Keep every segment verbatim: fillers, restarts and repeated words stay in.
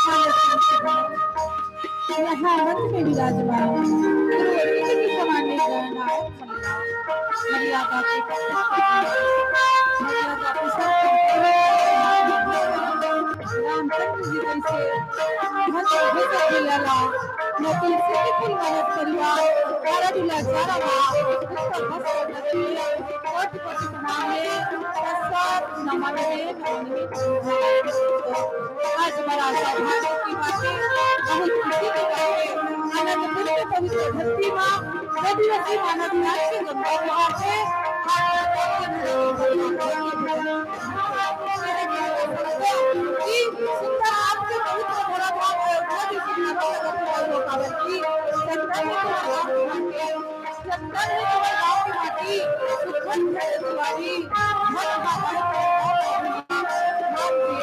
यहाँ मंच में विराजमान गुरु अतिथि के समान में गणनायक मंडला, मर्यादा के पत्थर के मर्यादा के सब रामचंद्र जी जैसे धन भेजत मिलला, मैं तुलसी के फूल मानस परिवार, तारा डुला चारा बा, उत्तर बस कोटि कोटि प्रणाम हे, तस्सात् नमः नमः। आज बड़ा सौभाग्य की बात है, बहुत खुशी की बात है। आनंदपुर के पवित्र धरती माँ, आदिवासी मानव नाच के गंगा बहार है। कि सुंदर आपके पवित्र धरा धाम अयोध्या की सुंदर नगर की संगम में तुम्हारा आगमन है। जब तन है तुम्हारे गाँव की माटी, सुखद है तुम्हारी, मन भावन है तुम्हारा गाँव की माटी।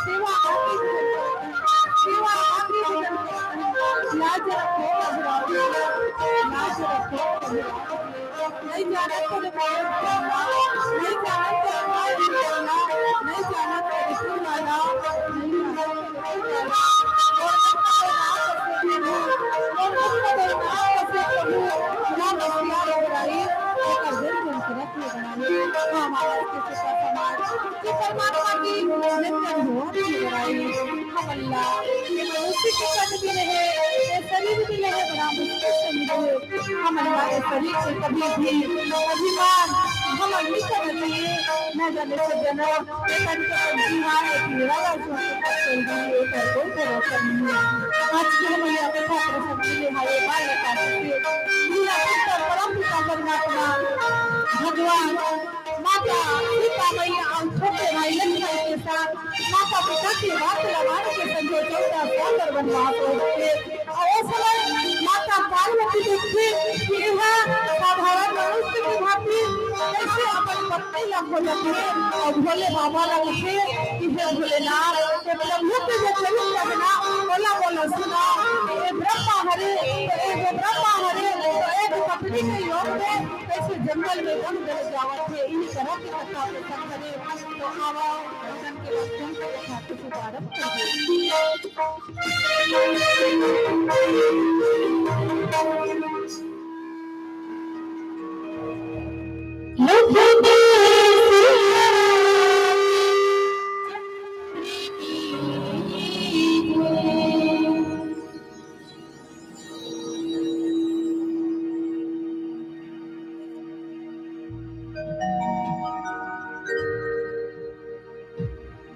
सेवा आखिरी सेवा आखिरी लाज रखो, लाज रखो। नहीं जानत तेरे बारे में बोलना, नहीं जानत तेरे बारे में बोलना, नहीं जानत तेरे क्यों लाना, नहीं जानत तेरे क्यों लाना। और मत करो ना कसे प्रभु, और मत करो ना कसे प्रभु, ना बसिया रो रही, और कर दिल में रख ले बनाई। हाँ, महाराज के सुपर समाज, कि परमात्मा की नित्य अनुग्रह की लड़ाई। हमन ला ये मनुष्य के तन भी रहे, ये शरीर भी रहे, बड़ा मुश्किल से मिले। हमन ला ये शरीर के कभी भी अभिमान, घमंड नहीं करना चाहिए। न जाने से जना ये तन के जीवन एक मेरा राज में कर दी, ये कर कोई भरोसा नहीं है। आज के हम यहाँ पे छात्र सब मिले हैं, ये बाल निकाल के पूरा उत्तर परम पिता परमात्मा भगवान माता सीता मैया और छोटे भाई लक्ष्मण के साथ माता पिता के बात लगा के संजय चौदह साल वनवास हो गए। और उस समय माता पार्वती देखी कि यह साधारण मनुष्य की भांति कैसे अपन पत्नी ला भोलत है और भोले बाबा ला कहे कि हे भोलेनाथ, तो प्रभु के जो चरित्र है ना, बोला बोला सुना। ये ब्रह्मा हरे, तो ये जो ब्रह्मा हरे, तो एक पत्नी के योग में कैसे जंगल में वन गए जावत हे, इही तरह के कथा प्रसंग हरे। तो आवा, भजन के माध्यम से कथा के शुभारंभ कर दे।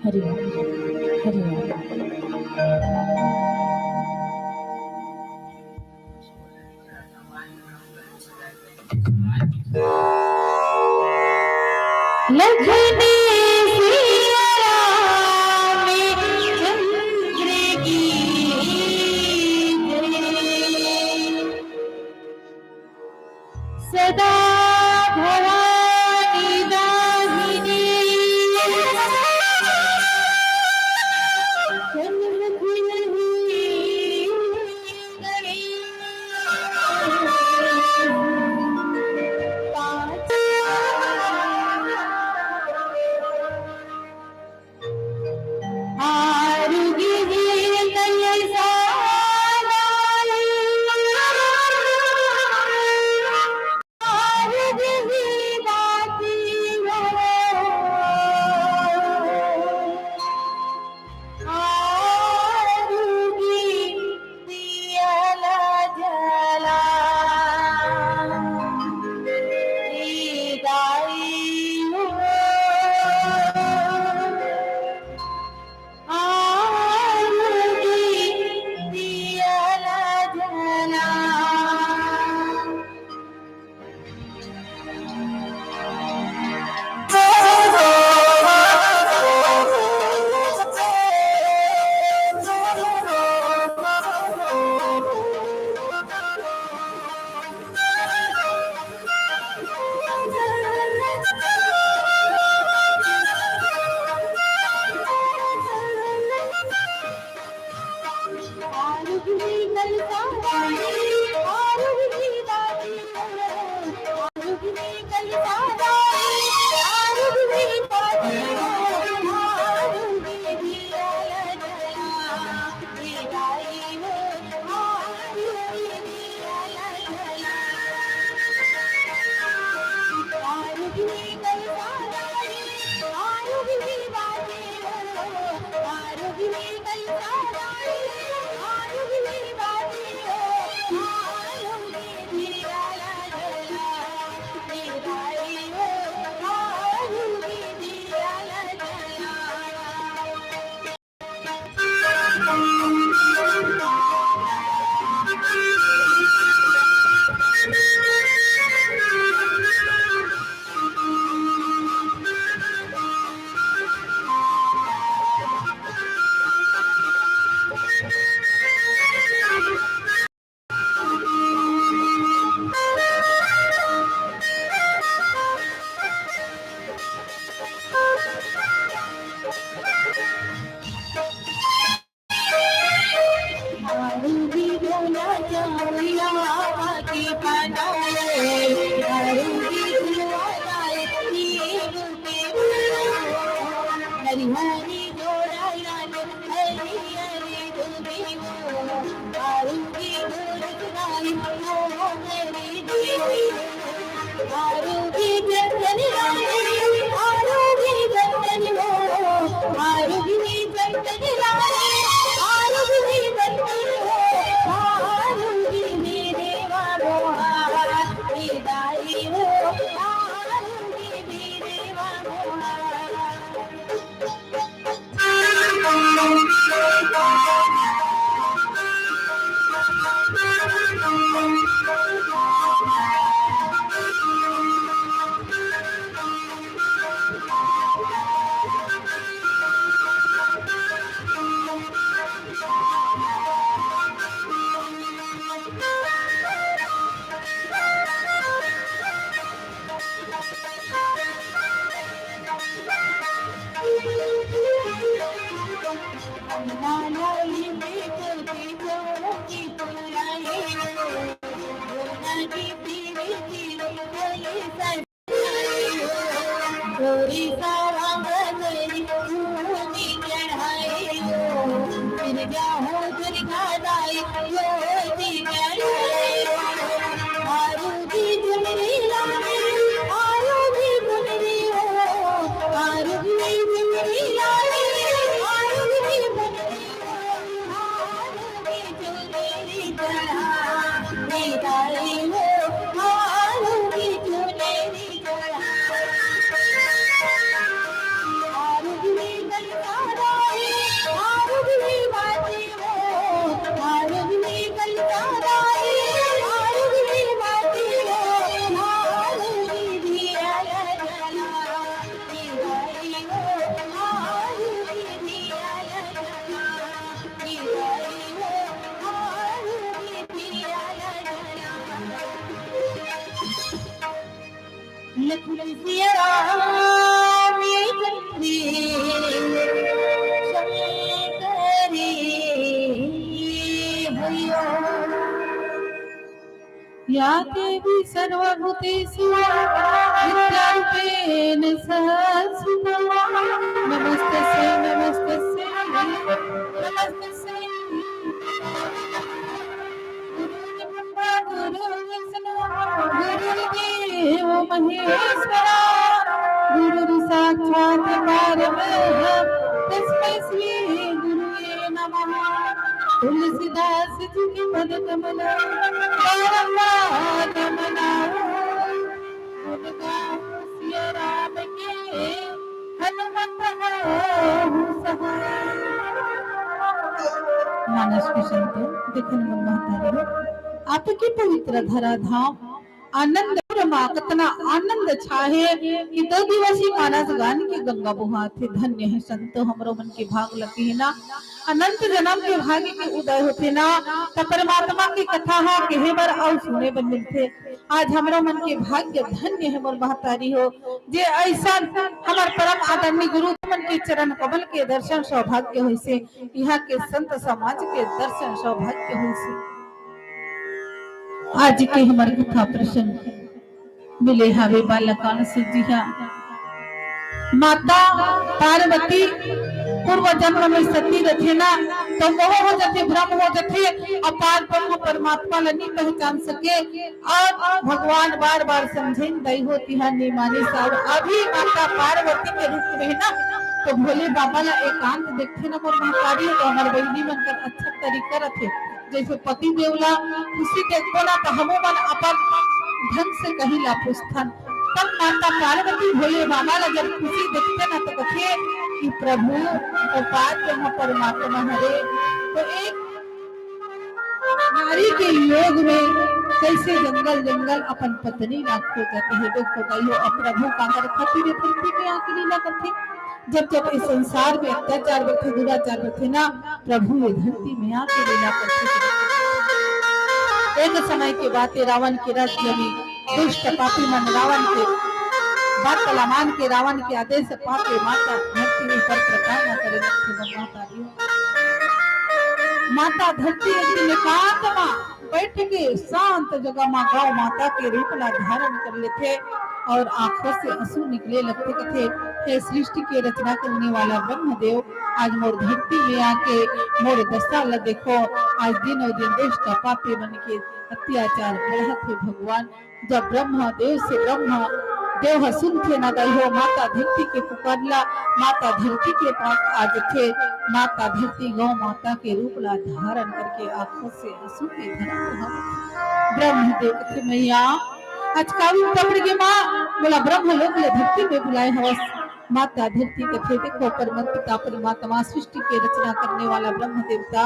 हरि ओम, हरि ओम। लखन सिया राम चंद्र की जय। सदा भवानी दाहिनी सन्मुख रही। या देवी सर्वभूतेषु नित्यरूपेण संस्थिता। नमस्तस्यै, नमस्तस्यै, नमस्तस्यै। गुरुर्ब्रह्मा गुरुर्विष्णु गुरुर्देवो महेश्वरा। गुरुर्साक्षात् परब्रह्म तस्मै श्री गुरुवे नमः। तुलसीदास जी के पद कमल बारंबार नमन। गुण गाऊं सिया राम के, हनुमत होहु सहाय। मानस के संत, देखन मन महतारी हो, आपके पवित्र धरा धाम आनंद मा कतना आनंद छाहे कि दो दिवसीय मानस गान के गंगा बोहाथे। धन्य हे संत, हमरो मन के भाग लगे हे ना, अनंत जन्म के भाग्य के उदय होथे ना, त परमात्मा के कथा हा कहे बर अउ सुने बर मिलथे। आज हमरो मन के भाग्य धन्य हे मोर महतारी हो, जे अइसन हमर परम आदरणीय गुरु मन के चरण कमल के दर्शन सौभाग्य होइसे, इहाँ के संत समाज के दर्शन सौभाग्य होइसे। आज के हमर कथा प्रसंग मिले हावे बालकांश जी हा। माता पार्वती पूर्व जन्म में सती रथे ना, तो मोह हो जाथे, भ्रम हो जाथे, अपार ब्रह्म परमात्मा ला नी पहचान सके। और भगवान बार बार समझेन, दई हो तिहा नी मानिस। और अभी माता पार्वती के रूप में ना, तो भोले बाबा ला एकांत देखथे ना मोर महतारी, तो हमर बहिनी मन कर अच्छा तरीका रथे। जैसे पति देव ला खुशी देखबो ना, तो हमो मन अपन ढंग से कही ला पूछथन। तब माता पार्वती भोले बाबा ला जब खुशी देखथे ना, तो कथे कि प्रभु, अपार ब्रह्म परमात्मा हरे। तो एक नारी के योग में कैसे जंगल जंगल अपन पत्नी ला खोजत हे। देखो भाई हो, अब प्रभु काकर खातिर ये पृथ्वी में आके लीला करथे। जब जब इस संसार में अत्याचार बढ़थे, दुराचार बढ़थे ना, प्रभु ये धरती में आके लीला करथे। एक समय के बात हे, रावण के राज्य में दुष्ट पापी मन रावण के बात ला मान के, रावण के आदेश पाके माता धरती ऊपर प्रताड़ना करे लगथे। माता धरती एक दिन एकांत मा बैठ के शांत जगह मा गौ माता के रूप ला धारण कर लेथे और आंखों से आंसू निकले लगथे। कथे, हे सृष्टि के रचना करने वाला ब्रह्मदेव, आज मोर धरती में आके मोर दशा ल देखो। आज दिनों दिन दुष्ट पापी मन के अत्याचार बढ़त हे भगवान। जब ब्रह्मदेव से ब्रह्म देव ह सुनथे न दाई हो, माता धरती के पुकारला, माता धरती के पास आ जथे। माता धरती गौ माता के रूप ला धारण करके आंखों से आंसू के धारा बहावत हे। ब्रह्मदेव कथे, मैया, आज का विपत पड़ गे माँ, मोला ब्रह्मलोक ले धरती में बुलाए हवस। माता धरती कथे, देखो परम पिता परमात्मा, सृष्टि के रचना करने वाला ब्रह्म देवता,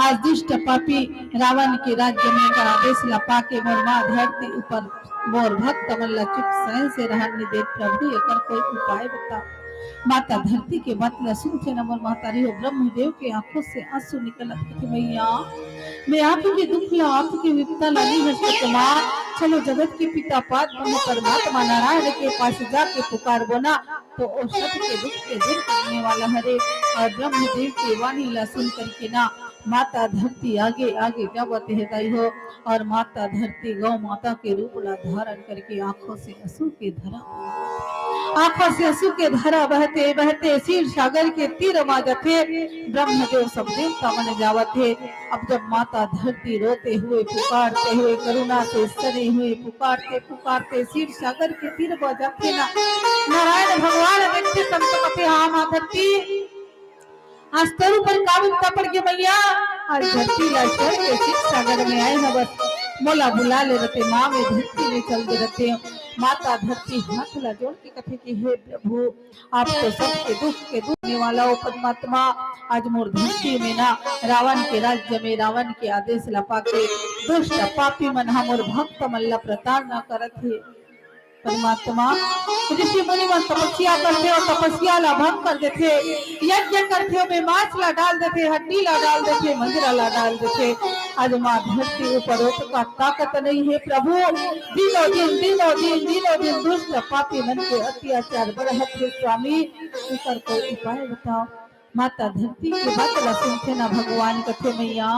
आज दुष्ट पापी रावण के राज्य में एकर आदेश ला पाके मोर माँ धरती ऊपर मोर भक्त मन ला चुप सहन से रहन नइ देत। प्रभु, एकर कोई उपाय बता। माता धरती के बात ला सुनथे न मोर महतारी हो, ब्रह्मदेव के आंखों से आंसू निकलत कथे, मैया, मैं आपके दुख ला, आपके विपदा ला नहीं हर सकूं माँ। चलो जगत के पिता पाद ब्रह्म परमात्मा नारायण के पास जाके पुकारबो ना, तो ओ सबके दुख के दूर करने वाला हरे। और ब्रह्मदेव के वाणी ला सुन करके ना माता धरती आगे आगे जावत हे दाई हो, और माता धरती गौ माता के रूप ला धारण करके आंखों से आंसू के धारा, आंखों से आंसू के धारा बहते बहते क्षीर सागर के तीर मा जाथे। ब्रह्मदेव सब देवता मन जावत हे। अब जब माता धरती रोते हुए पुकारते हुए करुणा से सने हुए पुकारते पुकारते क्षीर सागर के तीर मा जाथे ना, नारायण भगवान देखथे तब तो कथे, हाँ माँ धरती, आज तोर ऊपर का विपत पड़ गे मैया, आज धरती ला छोड़ के क्षीर सागर में आए हवस, मोला बुला ले रहते माँ, मैं धरती में चल दे रहते। माता धरती हाथ ला जोड़ के कथे कि हे प्रभु, आप तो सबके दुख के दूर करने वाला हो परमात्मा। आज मोर धरती में ना रावण के राज्य में रावण के आदेश ला पाके दुष्ट पापी मन हा मोर भक्त मन ला प्रताड़ना करत हे। परमात्मा, ऋषि मुनि मन तपस्या करथे और तपस्या ला भंग कर देथे, यज्ञ करथे ओमे मांस ला डाल देथे, हड्डी ला डाल देथे, मंजरा ला डाल देथे। आज माँ धरती ऊपर ओतका ताकत नहीं हे प्रभु। दिनों दिन, दिनों दिन, दिनों दिन दुष्ट पापी मन के अत्याचार बढ़त हे स्वामी, एकर कोई उपाय बताओ। माता धरती के बात ला सुनथे ना भगवान कथे, मैया,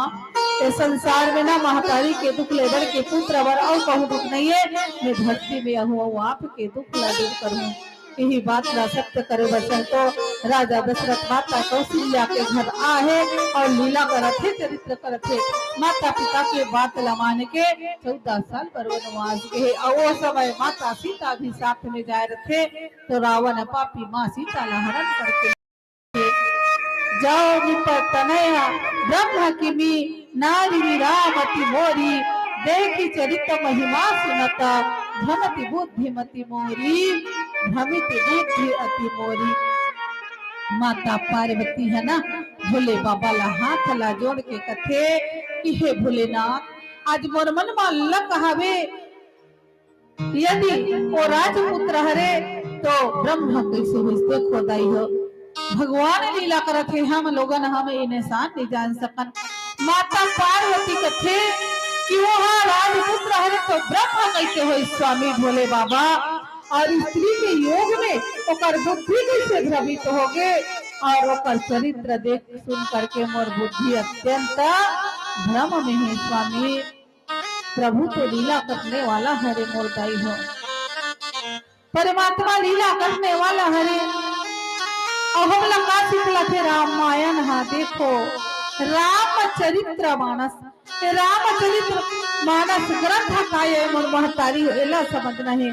ए संसार में ना महतारी के दुख ले बढ़ के पुत्र बर अउ कहूँ दुख नहीं हे। मैं धरती में आहूँ अउ आपके दुख ला दूर करहूँ। यही बात ला सत्य करे बर संतो राजा दशरथ माता कौशल्या के घर आहे और लीला करत हे, चरित्र करत हे। माता पिता के बात ला मान के चौदह साल बर वनवास गे हे। अउ ओ समय माता सीता भी साथ में जाए रथे, तो रावण पापी माँ सीता ला हरण करके जाओ विपद तनया ब्रह्म किमी नारी विरामति मोरी। देखि चरित महिमा सुनत भ्रमति बुद्धिमति मोरी। भ्रमित बुद्धि अति मोरी। माता पार्वती हे ना भोले बाबा ला हाथ ला जोड़ के कथे कि हे भोलेनाथ, आज मोर मन मा लक हवे, यदि ओ राजपुत्र हरे तो ब्रह्म कइसे होइस? देखो दाई हो, भगवान लीला करत हे, हम लोगन हम ए निशान नइ जान सकन। माता पार्वती कथे कि ओ हा राजपुत्र हरे तो ब्रह्म कइसे होइस स्वामी भोले बाबा? और स्त्री के योग में ओकर बुद्धि कइसे भ्रमित होगे? और ओकर चरित्र देख सुन करके मोर बुद्धि अत्यंत भ्रम में हे स्वामी। प्रभु तो लीला करने वाला हरे मोर दाई हो, परमात्मा लीला करने वाला हरे। अउ हमला का सिखलाथे रामायण हा? देखो, रामचरित्र मानस, ए रामचरित्र मानस ग्रंथ का ये मोर महतारी हो, एला समझना हे।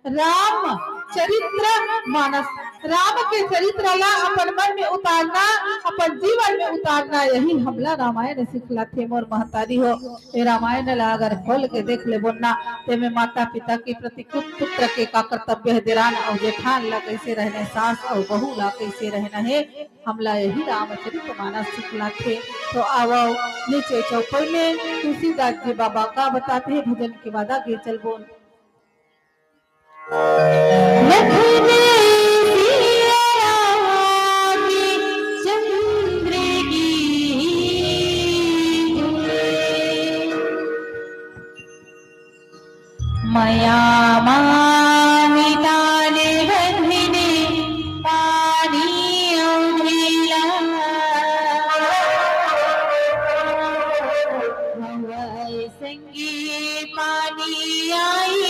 राम चरित्र मानस, राम के चरित्र ला अपन मन में उतारना, अपन जीवन में उतारना, यही हमला रामायण सिखलाथे मोर महतारी हो। ए रामायण ला अगर खोल के देख लेबो ना, तेमे माता पिता के प्रति पुत्र के का कर्तव्य हे, देरान अउ जेठान ला कइसे रहना हे, सास अउ बहू ला कइसे रहना हे, हमला यही रामचरित मानस सिखलाथे। तो आवव नीचे चौपई में तुलसीदास जी बाबा का बताथे, भजन के बाद आगे चलबो। लखन सिया राम के चंद्र की मया मामिता ने बंधने पानी अवधेला। हवै संगी पानी आई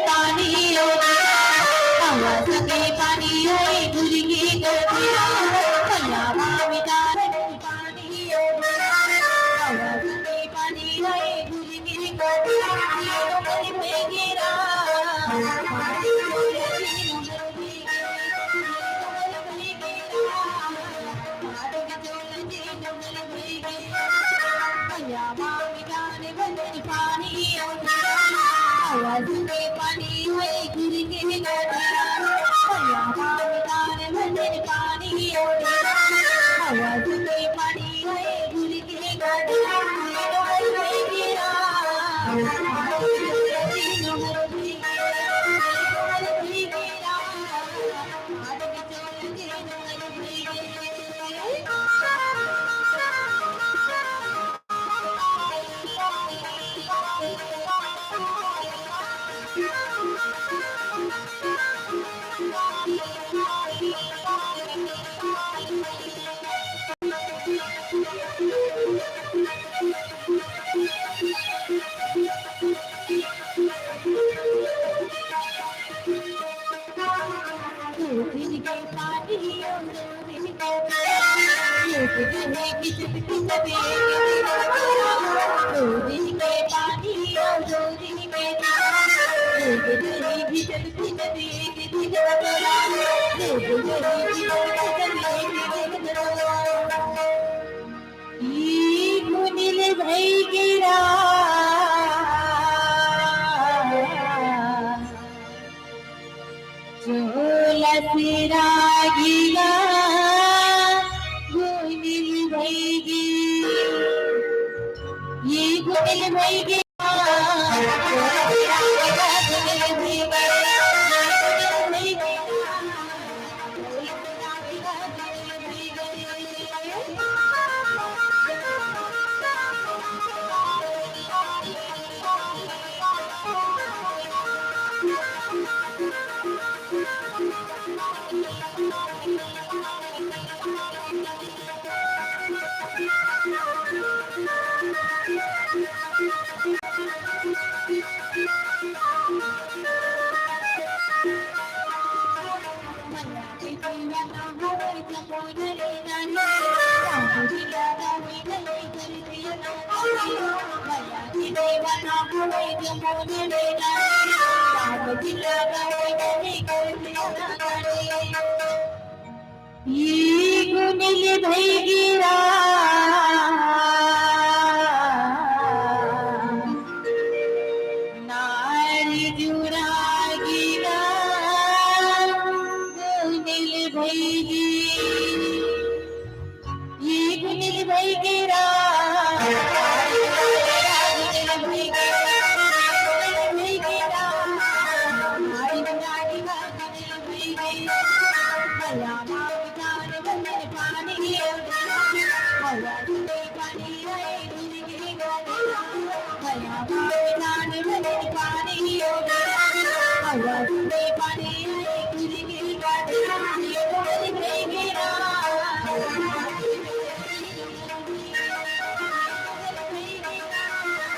पानी ओ, हवा सके पानी ओए गुरु की गोदिया, भैया मामी जान पानी ओ, हवा सके पानी ओए गुरु की गोदिया, ई गुनिल भई गिरा, चोला सिरा गिरा, गुनिल भई गिरा, ई गुनिल भई गिरा। ई गुनिल भई गिरा, नारी जुरा गिरा, गुनिल भई गिरा, ई गुनिल भई गिरा, गुनिल भई गिरा, गुनिल भई गिरा, नारी जुरा गिरा।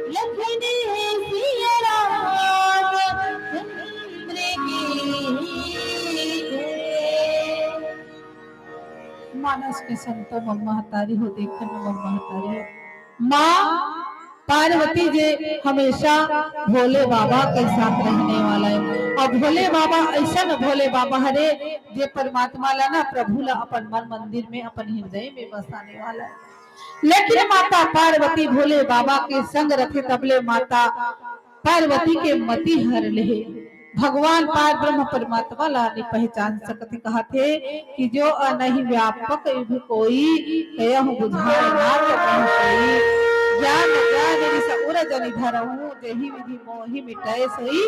लखन सिया राम चंद्र की जय। मानस के संतो मन महतारी हो, देखन मन महतारी हो। माँ पार्वती जे हमेशा भोले बाबा के साथ रहने वाला है, और भोले बाबा ऐसा न भोले बाबा हरे जे परमात्मा ला ना, प्रभु ला अपन मन मंदिर में, अपन हृदय में बसाने वाला है। लेकिन माता पार्वती भोले बाबा के संग रथे, तबले माता पार्वती के मति हर लेहे। भगवान पार ब्रह्म परमात्मा ला नइ पहचान सकत, कहत हे कि जो अनहि व्यापक विभु कोई, कहहु बुझाय नाथ कहि कोई। ज्ञान ज्ञान ऋषि उर जनि धरहु, जेहि विधि मोहि मिटय सोई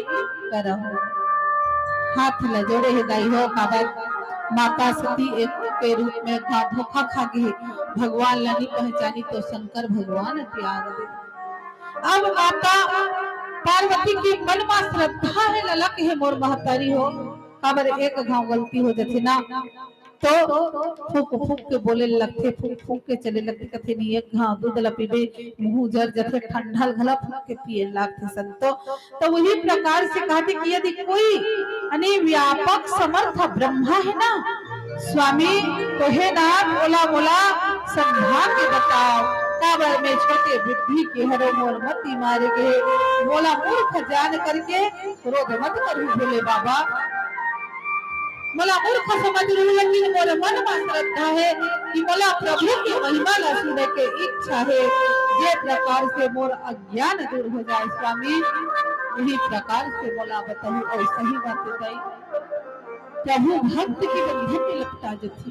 करहु। हाथ ल जोड़े हे दाई हो, काबर माता सती एक के रूप में का धोखा खा गे, भगवान ला नइ पहचानी तो शंकर भगवान त्याग दे। अब माता पार्वती के मन मा श्रद्धा हे, ललक हे मोर महतारी हो, काबर एक घांव गलती हो जथे ना, तो फूंक फूंक के बोले लगथे, फूंक फूंक के चले लगथे, कथे नहीं, एक घांव दूध ल पीबे, मुंह जर जथे, ठंडा ल घला फूंक के पिए लगथे संतो। तो वही प्रकार से कहथे कि यदि कोई अने व्यापक समर्थ ब्रह्मा हे ना, स्वामी, तो हे नाथ, ओला मोला समझा के बताव, काबर मैं छोटे बुद्धि के हरों, मोर मति मारे गे, मोला मूर्ख जान करके क्रोध मत करहू भोले बाबा। मोला मूर्ख समझ रहू, लेकिन मोर मन मा श्रद्धा हे कि मोला प्रभु के महिमा ला सुने के इच्छा हे। जे प्रकार से मोर अज्ञान दूर हो जाए स्वामी, यही प्रकार से मोला बताहू। अउ सही बात हे दाई, प्रभु भक्त के बंधन में लपटा जथे।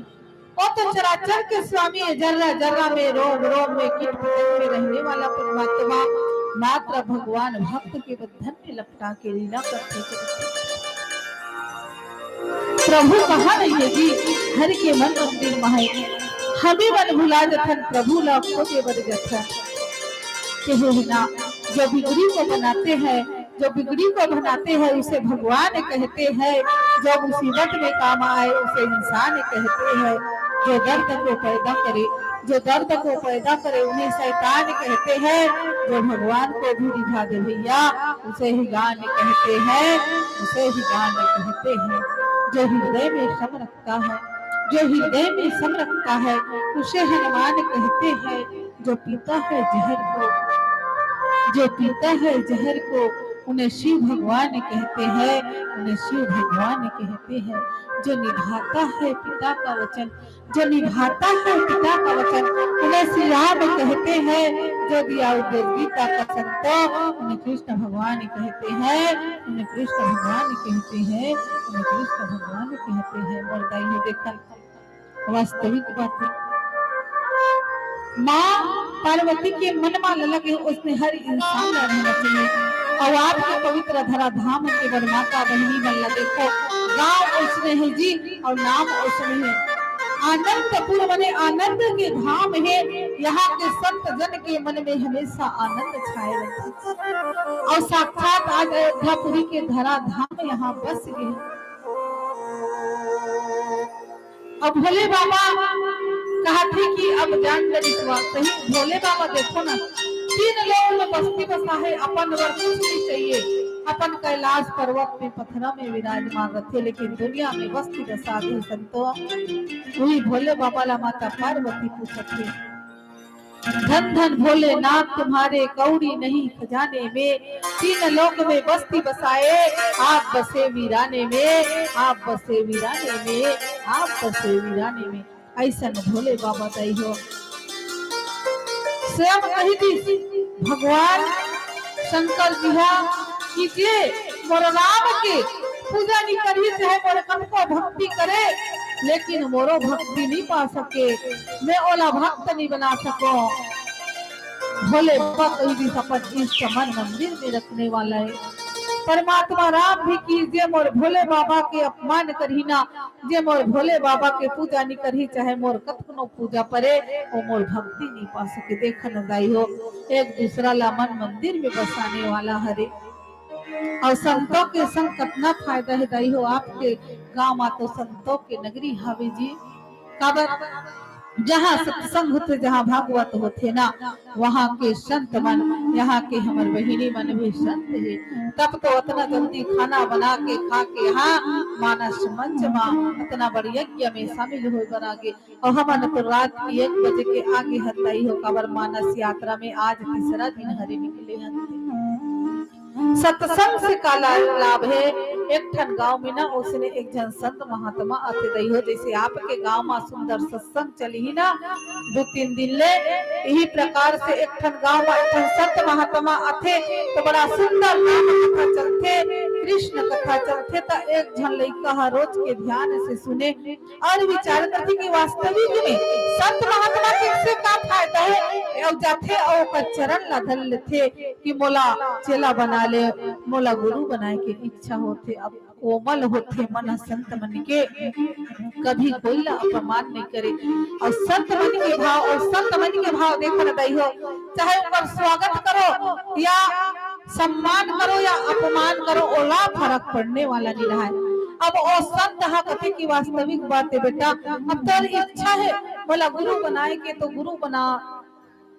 वो तो चराचर के स्वामी हे, जर्रा जर्रा में, रोम रोम में, कीट पतंग में रहने वाला परमात्मा, मात्र भगवान भक्त के बंधन में लपटा के लीला करथे। प्रभु कहाँ नहीं हे जी, हरि के मन मंदिर मा हे। हमी मन भुला जथन, प्रभु ला खोजे बर जथन। कहे हे ना, जो बिगड़ी को बनाते हैं, जो बिगड़ी को बनाते हैं उसे भगवान कहते हैं, जो मुसीबत में काम आए उसे इंसान कहते हैं, जो दर्द को पैदा करे, जो दर्द को पैदा करे उन्हें शैतान कहते हैं, जो भगवान को भी रिझा दे भैया उसे ही गान कहते हैं, उसे ही गान कहते हैं। जो हृदय में सम रखता है, जो हृदय में सम रखता है उसे हनुमान कहते हैं। जो पीता है जहर को, जो पीता है जहर को, उन्हें शिव भगवान कहते हैं, उन्हें शिव भगवान कहते हैं। जो निभाता है पिता का वचन, जो निभाता है पिता का वचन, उन्हें श्री राम कहते हैं। जो दिया उपदेश गीता का संतो, उन्हें कृष्ण भगवान कहते हैं, उन्हें कृष्ण भगवान कहते हैं, उन्हें कृष्ण भगवान कहते हैं। मोर दाई हो देखन, वास्तविक बात हे। माँ पार्वती के मन मा ललक हे, ओसने हर इंसान ला रहना चाहिए। अउ आपके पवित्र धरा धाम के बर माता बहिनी मन ला देखो, गाँव ओसने हे जी, अउ नाम ओसने हे। आनंदपुर मने आनंद के धाम हे। यहाँ के संत जन के मन में हमेशा आनंद छाए रहिथे। अउ साक्षात आज अयोध्यापुरी के धरा धाम यहाँ बस गे। अब भोले बाबा कहथे कि अब जान डरिस वा। सही भोले बाबा देखो ना, तीन लोक में बस्ती बसा हे, अपन बर कुछ नहीं चाहिए। अपन कैलाश पर्वत में पथरा में विराजमान रथे, लेकिन दुनिया में बस्ती बसा दे संतो। वही भोले बाबा ला माता पार्वती पूछत हे, धन धन भोलेनाथ तुम्हारे कौड़ी नहीं खजाने में, तीन लोक में बस्ती बसाए, आप बसे वीराने में, आप बसे वीराने में, आप बसे वीराने में। ऐसन भोले बाबा दाई हो। स्वयं कही दिस भगवान शंकर जी हा कि जे मोर राम के पूजा नहीं करही, चाहे मोर कतको भक्ति करे, लेकिन मोरो भक्ति नहीं पा सके, मैं ओला भक्त नहीं बना सको। भोले बाबा कही दिस अपन इष्ट मन मंदिर में रखने वाला हे। परमात्मा राम भी कि जे मोर भोले बाबा के अपमान करही ना, जे मोर भोले बाबा के पूजा नहीं करही, चाहे मोर कतकनो पूजा परे, वो मोर भक्ति नहीं पा सके। देखन दाई हो, एक दूसरा ला मन मंदिर में बसाने वाला हरे। अउ संतों के संग कतना फायदा हे दाई हो, आपके गांव मा तो संतों के नगरी हावे जी। काबर जहाँ सत्संग होथे, जहाँ भागवत होथे ना, वहाँ के संत मन, यहाँ के हमर बहिनी मन भी संत हे। तब तो अतना जल्दी खाना बना के खा के यहाँ मानस मंच मा अतना बड़ यज्ञ में शामिल होय बर आगे। अउ हमन तो रात के एक बजे के आगे हन दाई हो, काबर मानस यात्रा में आज तीसरा दिन हरे निकले हन। सत्संग से का ला-, लाभ हे? एक ठन गांव में ना, ओसने एक झन संत महात्मा आथे दाई हो, जैसे आपके गांव मा सुंदर सत्संग चलही ना दो तीन दिन ले, यही प्रकार से एक ठन गांव मा एक ठन संत महात्मा आथे, तो बड़ा सुंदर नाम कथा चलथे, कृष्ण कथा चलथे। त एक झन लइका ह रोज के ध्यान से सुने, अउ विचार करथे कि वास्तविक में संत महात्मा के से का फायदा हे? अउ जाथे अउ ओकर चरण ला धर लेथे कि मोला चेला बना ले, मोला गुरु बनाए के इच्छा होथे। अब कोमल होथे मन संत मन के, कभी कोई ला अपमान नहीं करे। अउ संत मन के भाव, अउ संत मन के भाव देखो ना दाई हो, चाहे ओकर स्वागत करो या सम्मान करो या अपमान करो, ओला फरक पड़ने वाला नहीं रहा है। अब ओ संत हा कथे कि वास्तविक बात है बेटा, अब तोर इच्छा है मोला गुरु बनाए के तो गुरु बना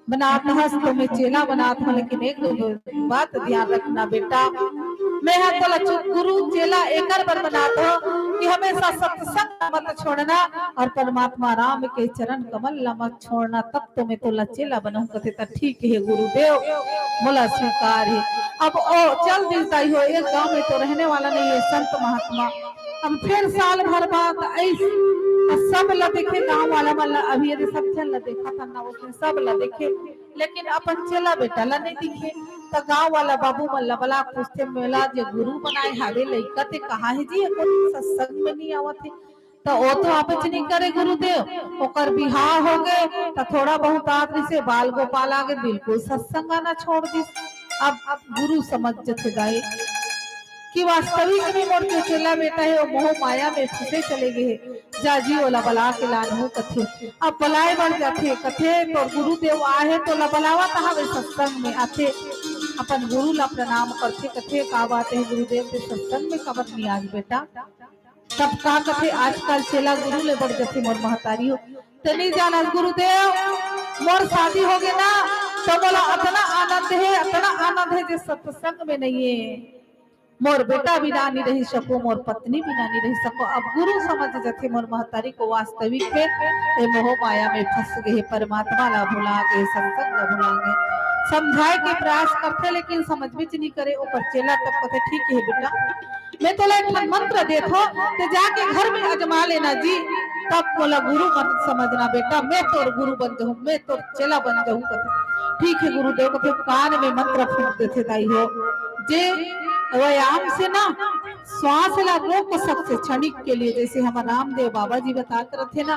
बनात हस तो मैं चेला बनात हूँ, लेकिन एक दो बात ध्यान रखना बेटा, मैं हा तोला चु-, गुरु चेला एकर बर बनात हूँ कि हमेशा सत्संग मत छोड़ना और परमात्मा राम के चरण कमल ला मत छोड़ना, तब तो मैं तोला चेला बनहूँ। कथे त ठीक है गुरुदेव, मोला स्वीकार है। अब ओ चल दिस दाई हो, एक गांव में तो रहने वाला नहीं है संत महात्मा। अब फिर साल भर बाद आइस, त सब ला देखे गांव वाला मन ला, अभी यदि सब झन ला देखा था ना, उसने सब ला देखे, लेकिन अपन चेला बेटा ला नहीं दिखे। त गांव वाला बाबू मन ला बला पूछथे, मोला जे गुरु बनाए हावे लइका ते कहाँ है जी, एको दिन सत्संग में नहीं आवत है। त ओ तो आबेच नहीं करे गुरुदेव, ओकर बिहाव हो गए, त थोड़ा बहुत आत रहिसे, बाल गोपाल आ गए, बिल्कुल सत्संग आना छोड़ दिस। अब गुरु समझ जथे दाई कि वास्तविक में मोर जो चेला बेटा है, वो मोह माया में फंसे चले गए है। जा जी, ओला बला के लान हूँ कथे। अब बलाए बर जाथे, कथे तोर गुरुदेव आहे, तोला बलावत हवे सत्संग में। आथे, अपन गुरु ला प्रणाम करथे, कथे का बात है गुरुदेव, ते सत्संग में काबर नहीं आज बेटा? तब का कथे, आजकल चेला गुरु ले बढ़ जथे मोर महतारी हो। ते नहीं जानस गुरुदेव, मोर शादी हो गए ना, तो मोला अतना आनंद है, अतना आनंद है जे सत्संग में नहीं है। मोर बेटा बिना नहीं रही सको, मोर पत्नी बिना नहीं रही सको। अब गुरु समझ जथे मोर महतारी को वास्तविक में ए मोह माया में फंस गए, परमात्मा ला भुला गए, सत्संग ला भुला गए। समझाए के प्रयास करथे लेकिन समझ में नहीं करे। ओकर चेला तब कथे, ठीक है बेटा, मैं तोला एक ठन मंत्र देत हो, ते जाके घर में अजमा लेना जी, तब मोला गुरु मत समझना बेटा, मैं तोर गुरु बन जाहूँ, मैं तोर चेला बन जाहूँ। कथे, ठीक है गुरुदेव। कथे, कान में मंत्र फूंक देथे दाई हो, जे व्यायाम से ना श्वास ला रोक सकथे क्षणिक के लिए, जैसे हमर रामदेव बाबा जी बतात रथे ना,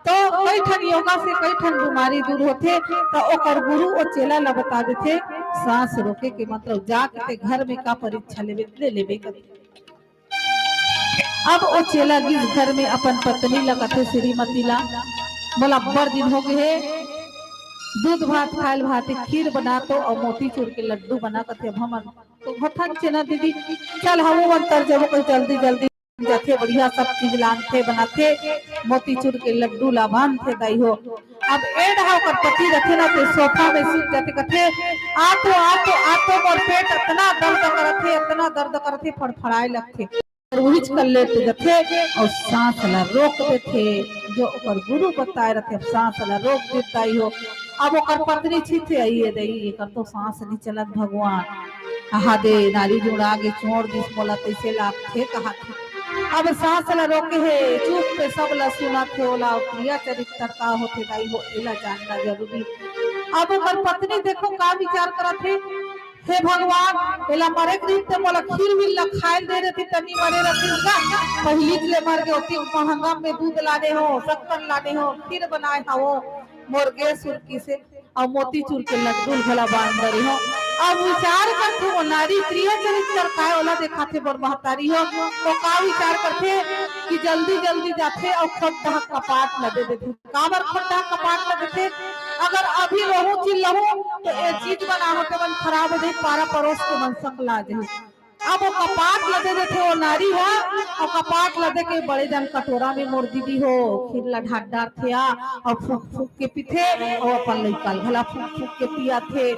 तो कई ठन योगा से कई ठन बीमारी दूर होथे। तो ओकर गुरु ओ चेला ला बता देथे, सांस रोके के मंत्र, जाके ते घर में का परीक्षा लेबे, ले लेबे कथे। अब ओ चेला गिस घर में अपन पत्नी ला कथे, श्रीमती ला, मोला अब्बड़ दिन हो गए हे, दूध भात खायल भात, खीर बना तो अउ मोतीचूर के लड्डू बना। कथे, अब हमन तो होथन चेना दीदी, चल हमू मन तर जबो कोई जल्दी जल्दी जाथे, बढ़िया सब चीज लानथे, बनाथे, मोतीचूर के लड्डू ला बांधथे दाई हो। अब ए डहा ओकर पति रथे ना, ते सोफा में सूत जाथे, कथे, आ तो, आ तो, आ तो, मोर पेट अतना दर्द करथे, अतना दर्द करथे, फड़फड़ाए लगथे। उहिच कर लेट जथे अउ सांस ला रोक देथे, जो ओकर गुरु बताए रथे, अब सांस ला रोक देत दाई हो। अब ओकर पत्नी छिथे, आइए दाई, एकर तो सांस नहीं चलत भगवान। कहा दे, नारी जुड़ा के छोड़ दिस मोला, तैसे लागथे कहा थे। अब सांस ला रोके हे, चुप पे सब ला सुनत हे, ओला प्रिया चरित्र का होथे दाई हो, एला जानना जरूरी। अब ओकर पत्नी देखो का विचार करत हे, हे भगवान, एला मरे के रहिस ते मोला खीर वीर ला खाए दे रहिस, तनी मरे रहिस का। पहिली ले मर गए, ओती महंगा में दूध लाने हो, शक्कर लाने हो, खीर बनाए हवो, मोर गैस उरकी से, अउ मोतीचूर के लड्डू घला बांध डरे हो। अब विचार करथे वो नारी प्रिय चरित्र काय ओला देखाथे मोर महतारी हो, तो का विचार करथे कि जल्दी जल्दी जाथे अउ खोट डहा कपाट ल दे देथे। काबर खोट डहा कपाट ल देथे? अगर अभी रोहू चिल्लाहू तो ए चीज बना होते मन खराब हो जाही, पारा परोस के मन सकला जाही। अब वो कपाट ल दे देथे वो नारी ह, अउ कपाट ल दे के बड़े जन कटोरा में मोर दीदी हो खीर ला ढाट डारथे आ, अउ फूक फूक के पीथे, अउ अपन लइका ल घला फूक फूक के पियाथे।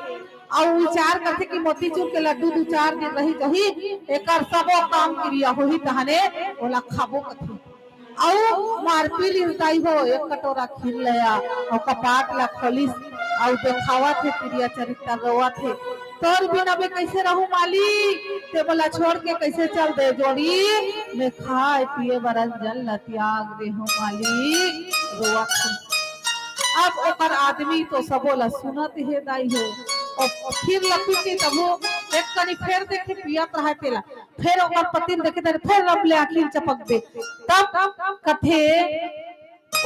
अउ विचार करथे कि मोतीचूर के लड्डू दू चार दिन रही जही, एकर सबो काम क्रिया होही, तहने ओला खाबो कथे। अउ मारपी लिस दाई हो, एक कटोरा खीर लया, अउ कपाट ला खोलिस, अउ देखावत हे प्रिया चरित्र, रोवत हे, तोर बिना मैं कैसे रहूं मालिक, ते मोला छोड़ के कैसे चल दे जोड़ी, मैं खाए पिए बर अंजन ला त्याग दे हूं मालिक, रोवत हे। अब ओकर आदमी तो सबो ला सुनत हे दाई हो, अउ खीर ला पी के तभो एक कनी फेर देखे पियत रहा तेला, फेर ओकर पतिन देखे तेला, फेर रब ले आखिर चपक दे। तब कथे,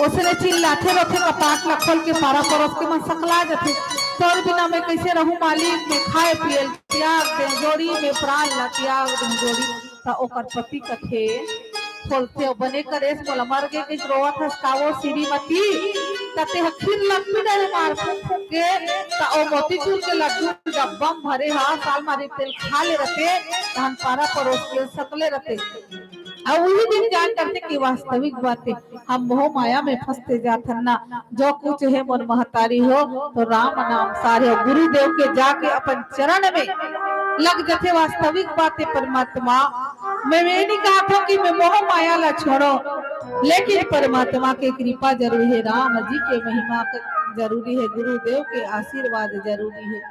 ओसने चिल्लाथे रोथे, कपाट ला खोल के पारा परोस के मन सकला जथे। तोर बिना मैं कैसे रहूं मालिक, मैं खाए पिए ल त्याग दे जोड़ी, मैं प्राण ला त्याग दे जोड़ी। त ओकर पति कथे, खोलथे, बने करेस मोला मर गे कहिके रोवत हस का वो श्रीमती? त तेहा खीर लड्डू डरे मार फूंक फूंक के, त ओ मोतीचूर के लड्डू डब्बा म भरे हा, साल मारी तेल खा ले रते, तहन पारा परोस के सकले रते। अउ उही दिन जान डरते कि वास्तविक बात हे, हम मोह माया में फंसते जाथन ना। जो कुछ हे मोर महतारी हो, तो राम नाम सार हे। गुरुदेव के जाके अपन चरण में लग जथे। वास्तविक बात हे परमात्मा, मैं ये नहीं कहत हूँ कि मैं मोह माया ला छोड़ो, लेकिन परमात्मा के कृपा जरूरी हे, राम जी के महिमा क-, जरूरी हे, गुरुदेव के आशीर्वाद जरूरी हे।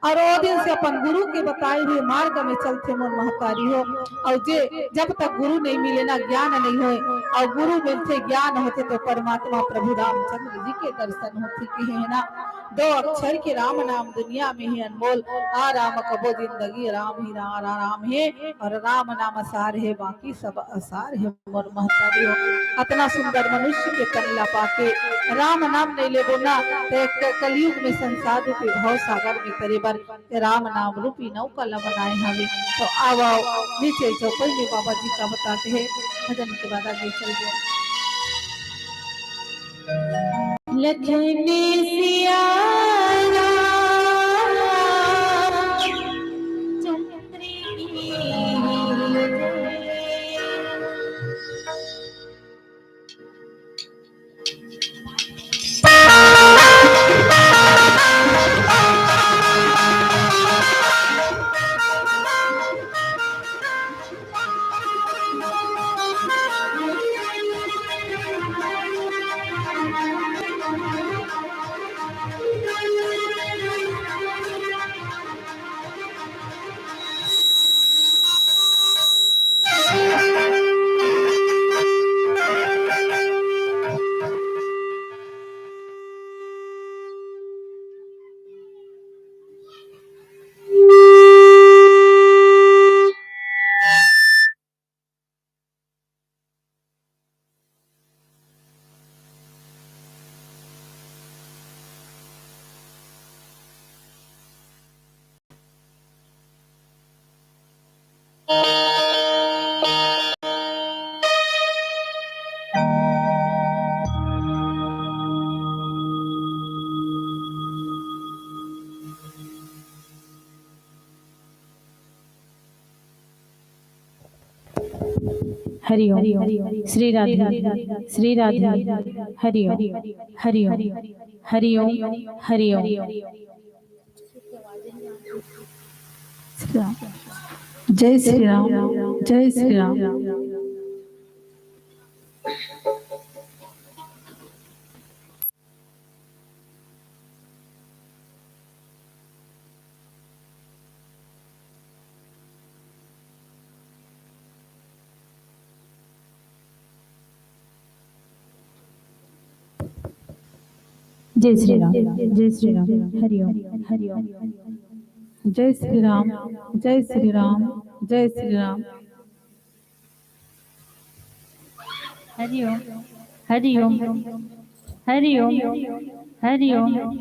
अउ ओ दिन से अपन गुरु के बताए हुए मार्ग में चलथे मोर महतारी हो। अउ जे जब तक गुरु नहीं मिले ना, ज्ञान नहीं होए, अउ गुरु मिलथे, ज्ञान होथे, तो परमात्मा प्रभु रामचंद्र जी के दर्शन होथे, कहे हे ना, दो अक्षर के राम नाम दुनिया में हे अनमोल। आ राम कबो जिंदगी, राम ही रा-, रा-, राम हे, अउ राम नाम सार हे, बाकी सब असार हे मोर महतारी हो। अतना सुंदर मनुष्य के तन ला पाके राम नाम नहीं लेबो ना, ते क-, कलयुग में संसार रूपी भव सागर में तरे बर राम नाम रूपी नौका ला बनाए हवे। तो आओ, आओ, नीचे चौपई में बाबा जी का बताते हैं, भजन के बाद आगे चलबो। लखन सिया राम चंद्र की जय। हरि ओम। श्री राधे, श्री राधे। हरि ओम, हरि ओम, हरि ओम, हरि ओम। जय श्री राम, जय श्री राम। जय श्री राम, जय श्री राम। हरि ओम, हरि ओम। जय श्री राम, जय श्री राम, जय श्री राम। हरि ओम, हरि ओम, हरि ओम, हरि ओम।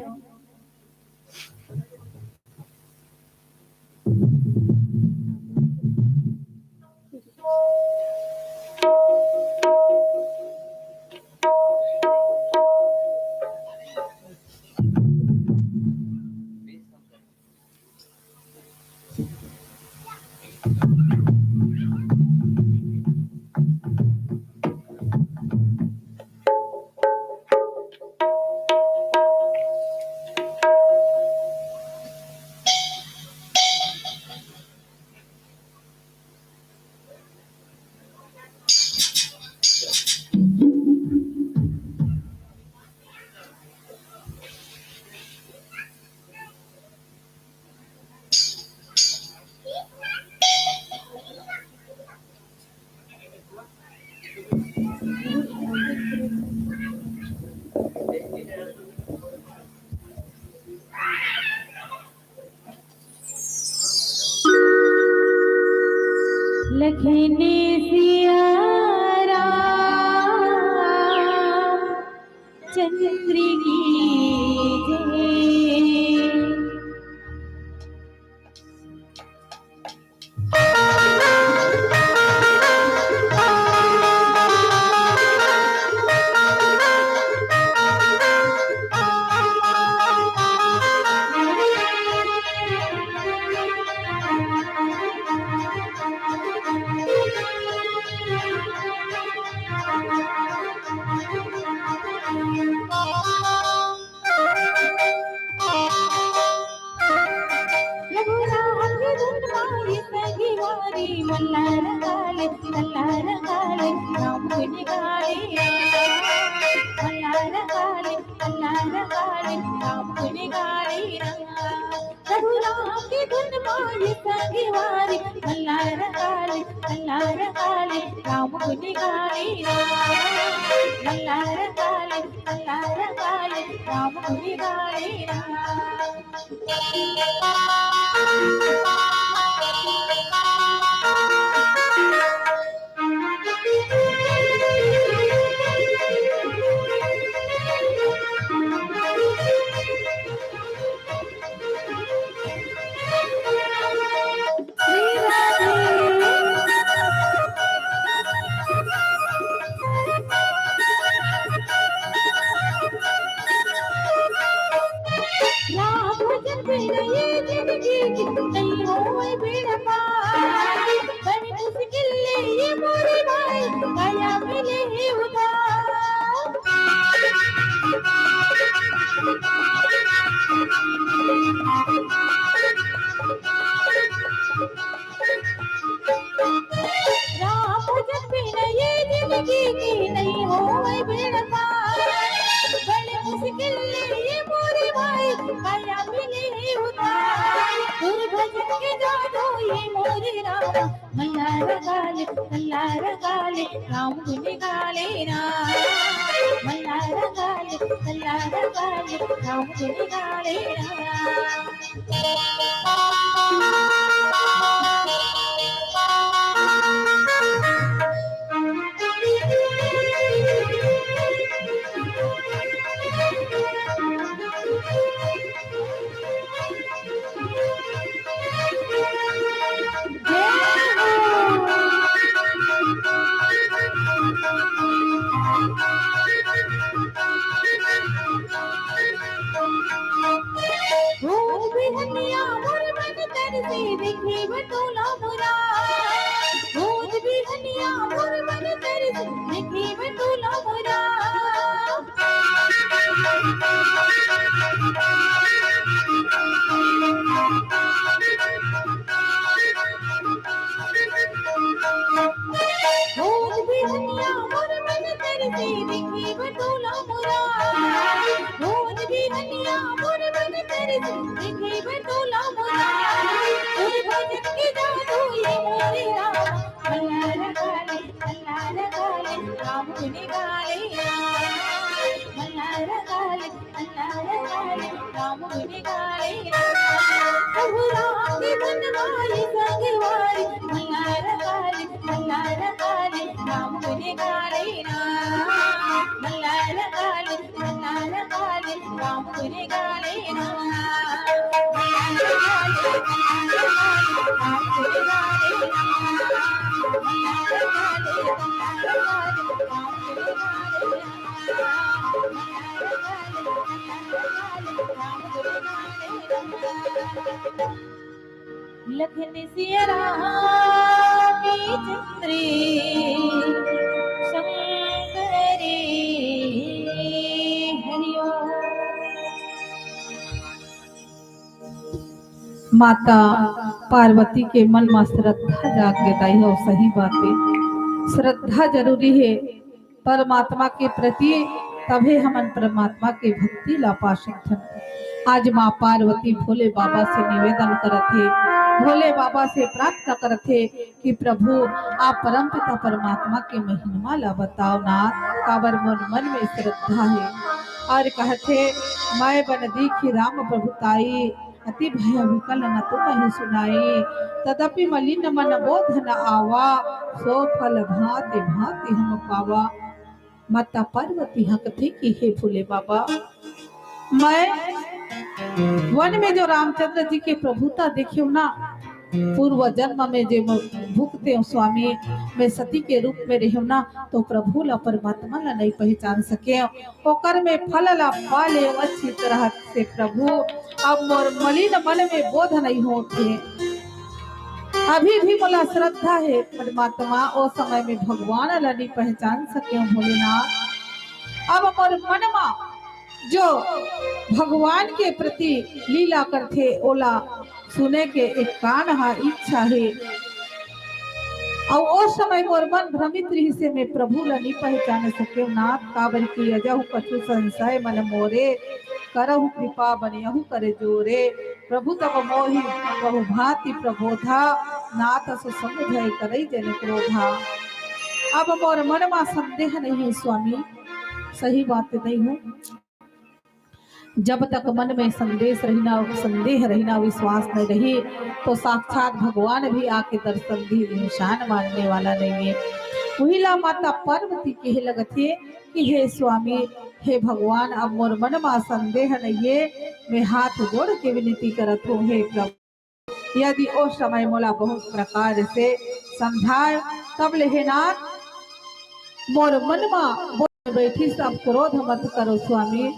गुन गाए राम। मल्हार काले, मल्हार काले, राम गुन गाए राम। प्रभु राम के गुन माय संग वारी, मल्हार काले, मल्हार काले, राम गुन गाए राम। मल्हार काले, मल्हार काले, राम गुन गाए राम। राम भजन बिन ये जिंदगी की नहीं होए बेड़ा पार। बड़ी मुश्किल ले ये मोरे भाई काया मिले है उधार। राम भजन बिन ये जिंदगी की नहीं होए बेड़ा पार। बड़ी मुश्किल ले ये मोरे भाई काया मिले है उधार। गुरु भजन के जादू ये मोरे राम। मल्हार काले, मल्हार काले, राम गुन गाए राम। मल्हार काले, मल्हार काले, राम गुन गाए राम। ओ बिहनिया मोर मन तरसे देखे बटोला मोरा। ओ बिहनिया मोर मन तरसे देखे बटोला मोरा। ओ बिहनिया मोर मन तरसे देखे बटोला मोरा। ओ बिहनिया मोर मन तरसे देखे बटोला मोरा। ओ भजन के जादू ये मोरे राम। मल्हार काले, मल्हार काले, राम गुन गाए राम। मल्हार काले, मल्हार काले, राम गुन गाए राम। प्रभु राम के गुन गाए संग वारी। मल्हार काले, मल्हार काले, राम गुन गाए राम। मल्हार काले, मल्हार काले, राम गुन गाए राम। मल्हार काले, मल्हार काले, राम गुन गाए राम। मल्हार काले, मल्हार काले, राम गुन गाए राम। लखन सिया राम चंद्र शंकर हरिओ। माता पार्वती के मन म श्रद्धा जाग गे दाई हो, सही बात हे, श्रद्धा जरूरी हे। परमात्मा के प्रति, तभे हमन परमात्मा के भक्ति ला पा सकथन। आज माँ पार्वती भोले बाबा से निवेदन करत हे, भोले बाबा से प्रार्थना करत हे कि प्रभु, आप परमपिता परमात्मा के महिमा ला बताओ ना, काबर मोर मन में श्रद्धा हे। और कहत हे, "मैं बन दीखी राम प्रभु ताई, अति भय विकल न तुमहि सुनाई। तदपि मलिन मन बोध न आवा, सो फल भांति भांति हम पावा।" माता पार्वती ह कथे कि हे भोले बाबा, मैं वन में जो रामचंद्र जी के प्रभुता देखेव ना, पूर्व जन्म में जे मैं भुगतेव स्वामी, मैं सती के रूप में रहेव ना, तो प्रभु ला, परमात्मा ला नहीं पहचान सकेव। ओकर में फल ला पा ले अच्छी तरह से प्रभु। अब मोर मलिन मन में बोध नहीं होत हे। अभी भी मोला श्रद्धा हे परमात्मा, ओ समय में भगवान ला नहीं पहचान सकेव भोलेनाथ। अब मोर मन मा जो भगवान के प्रति लीला करथे, ओला सुने के एक कान हा इच्छा हे। अउ ओ समय मोर मन भ्रमित रिहिसे, मैं प्रभु ला नी पहचान सकेव नाथ, काबर कि अजहु कछु संशय मन मोरे, करहु कृपा बनियहु कर जोरे। प्रभु तब मोहि बहुभांति प्रबोधा, नाथ सो समुझय करई जन क्रोधा। अब मोर मन मा संदेह नहीं हे स्वामी, सही बात नहीं हे। जब तक मन में संदेश रहिना, संदेह रहिना, विश्वास नहीं रही, तो साक्षात भगवान भी आके दर्शन दी, इंसान मानने वाला नहीं है। वही ला माता पार्वती कहे लगथे कि हे स्वामी, हे भगवान, अब मोर मन मा संदेह नहीं है, मैं हाथ जोड़ के विनती करत हूँ, हे प्रभु, यदि ओ समय मोला बहुत प्रकार से समझाय, तब ले हे नाथ, मोर मन मा बोल बैठिस, अब क्रोध मत करो स्वामी।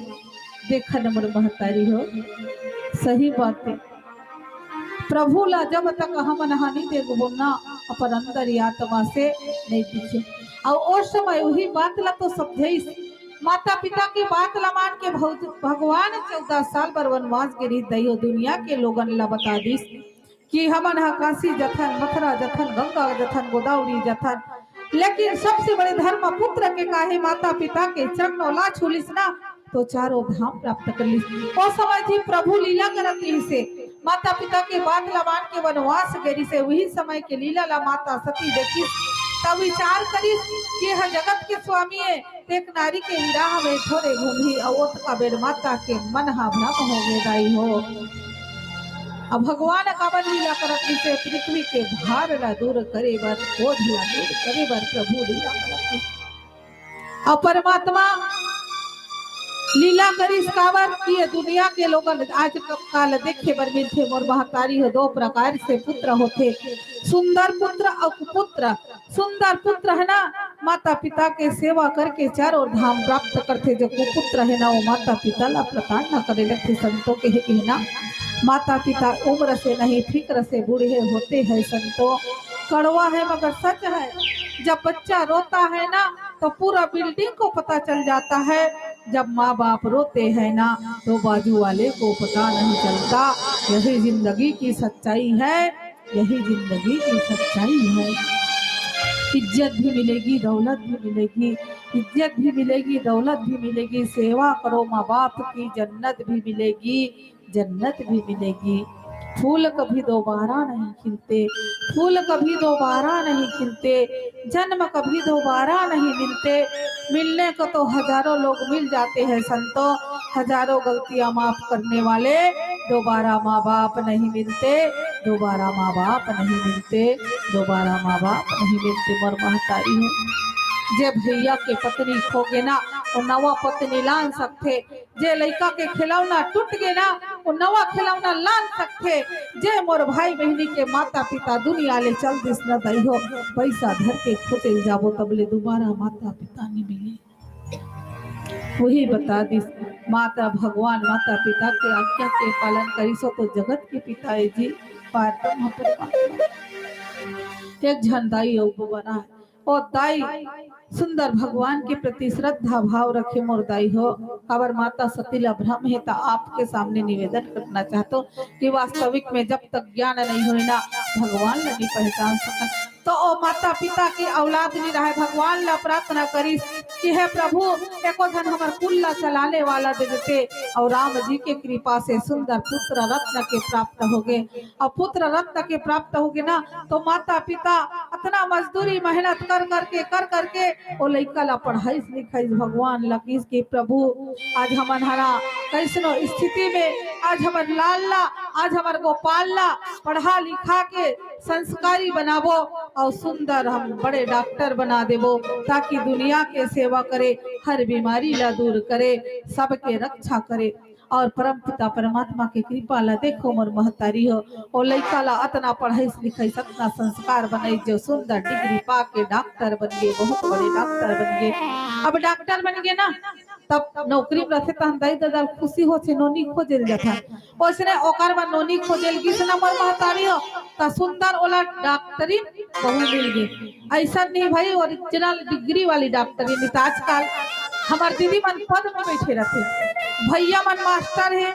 देखन मोर महतारी हो, सही बात है। प्रभु ला जब तक हमन हानि देखबो ना, अपन अंदर आत्मा से नहीं दिखे। अउ ओ समय वही बात ला तो समझाइस, माता पिता के बात ला मान के भौ-, भगवान चौदह साल बर वनवास गे रिहिस, दइयो दुनिया के लोगन ला बता दिस कि हमन ह काशी जथन, मथुरा जथन, गंगा जथन, गोदावरी जथन, लेकिन सबसे बड़े धर्म पुत्र के काहे माता पिता के चरणों ला छू लिस ना, तो चारों धाम प्राप्त कर लिस। ओ समय जी प्रभु लीला करत रिहिसे, माता पिता के बात ला मान के वनवास गे रिहिसे, वही समय के लीला ला माता सती देखिस, तब विचार करिस कि यह जगत के स्वामी है, एक नारी के विरह में थोरे घूमही, अउ ओतका बेर माता के मन हा भ्रम हो गे दाई हो। अब भगवान काबर लीला करत रिहिसे, पृथ्वी के भार ला दूर करे बर, बोझ ला दूर करे बर प्रभु लीला करत रिहिसे। अउ परमात्मा लीला करिस काबर कि ये दुनिया के लोगन आज काल देखे बर मिलथे, मोर महतारी हो, दो प्रकार से पुत्र होथे, सुंदर पुत्र अउ कुपुत्र। सुंदर पुत्र है ना, माता पिता के सेवा करके चारों धाम प्राप्त करथे। जो कुपुत्र है ना, वो माता पिता ला प्रताड़ना करे लगथे। संतों के है कहना, माता पिता उम्र से नहीं, फिक्र से बूढ़े होते हैं संतों। कड़वा है मगर सच है। जब बच्चा रोता है ना, तो पूरा बिल्डिंग को पता चल जाता है। जब माँ बाप रोते हैं ना, तो बाजू वाले को पता नहीं चलता। यही जिंदगी की सच्चाई है, यही जिंदगी की सच्चाई है। इज्जत भी मिलेगी, दौलत भी मिलेगी, इज्जत भी मिलेगी, दौलत भी मिलेगी। सेवा करो माँ बाप की, जन्नत भी मिलेगी, जन्नत भी मिलेगी। फूल कभी दोबारा नहीं खिलते, फूल कभी दोबारा नहीं खिलते, जन्म कभी दोबारा नहीं मिलते। मिलने को तो हजारों लोग मिल जाते हैं संतों, हजारों गलतियां माफ करने वाले दोबारा माँ बाप नहीं मिलते, दोबारा माँ बाप नहीं मिलते, दोबारा माँ बाप नहीं मिलते। मोर महतारी हो, जे भैया के पत्नी खो गे ना, वो नवा पत्नी लान सकथे। जे लइका के खिलौना टूट गे ना, वो नवा खिलौना लान सकथे। जे मोर भाई बहिनी के माता पिता दुनिया ले चल दिस न दाई हो, पैसा धर के खोजे ल जाबो, तब ले दोबारा माता पिता नहीं मिले। वही बता दिस, माता भगवान माता पिता के आज्ञा के पालन करिसो तो जगत के पिता है जी, पार ब्रह्म परमात्मा। एक झन दाई अउ बना है, ओ दाई सुंदर भगवान के प्रति श्रद्धा भाव रखे मोर दाई हो। अगर माता सती ला भ्रम है तो आपके सामने निवेदन करना चाहतो कि वास्तविक में जब तक ज्ञान नहीं होए ना, भगवान ला नहीं पहचान सकन। तो ओ माता पिता के औलाद नहीं रहे, भगवान ला प्रार्थना करिस कि हे प्रभु, एको झन हमर कुल ला चलाने वाला दे देते। और राम जी के कृपा से सुंदर पुत्र रत्न के प्राप्त हो गए। और पुत्र रत्न के प्राप्त हो गए ना, तो माता पिता अतना मजदूरी मेहनत कर करके, कर करके ओ लइका ला पढ़ाइस लिखाइस। भगवान लगिस कि प्रभु, आज हमन हरा कैसनो स्थिति में, आज हमर लाल ला, आज हमर गोपाल ला पढ़ा लिखा के संस्कारी बनाबो और सुंदर हम बड़े डॉक्टर बना देबो, ताकि दुनिया के सेवा करे, हर बीमारी ला दूर करे, सबके रक्षा करे। और परम पिता परमात्मा के कृपा ला देखो मोर महतारी हो, ओ लइका ला अतना पढ़ाइस लिखाइस, अतना संस्कार बनाइस, जो सुंदर डिग्री पा के डॉक्टर बन गए, बहुत बड़े डॉक्टर बन गए। अब डॉक्टर बन गए ना, तब नौकरी में रहते तहन दाई ददा खुशी होथे, नोनी खोजे ल जाथन। ओसने ओकर बर नोनी खोजे ल गिस ना मोर महतारी हो, त सुंदर ओला डॉक्टरी बहू मिल गई। ऐसा नहीं भाई, ओरिजिनल डिग्री वाली डॉक्टरी नहीं। तो आजकल हमार दीदी मन पद में बैठे रहते, भैया मन मास्टर है,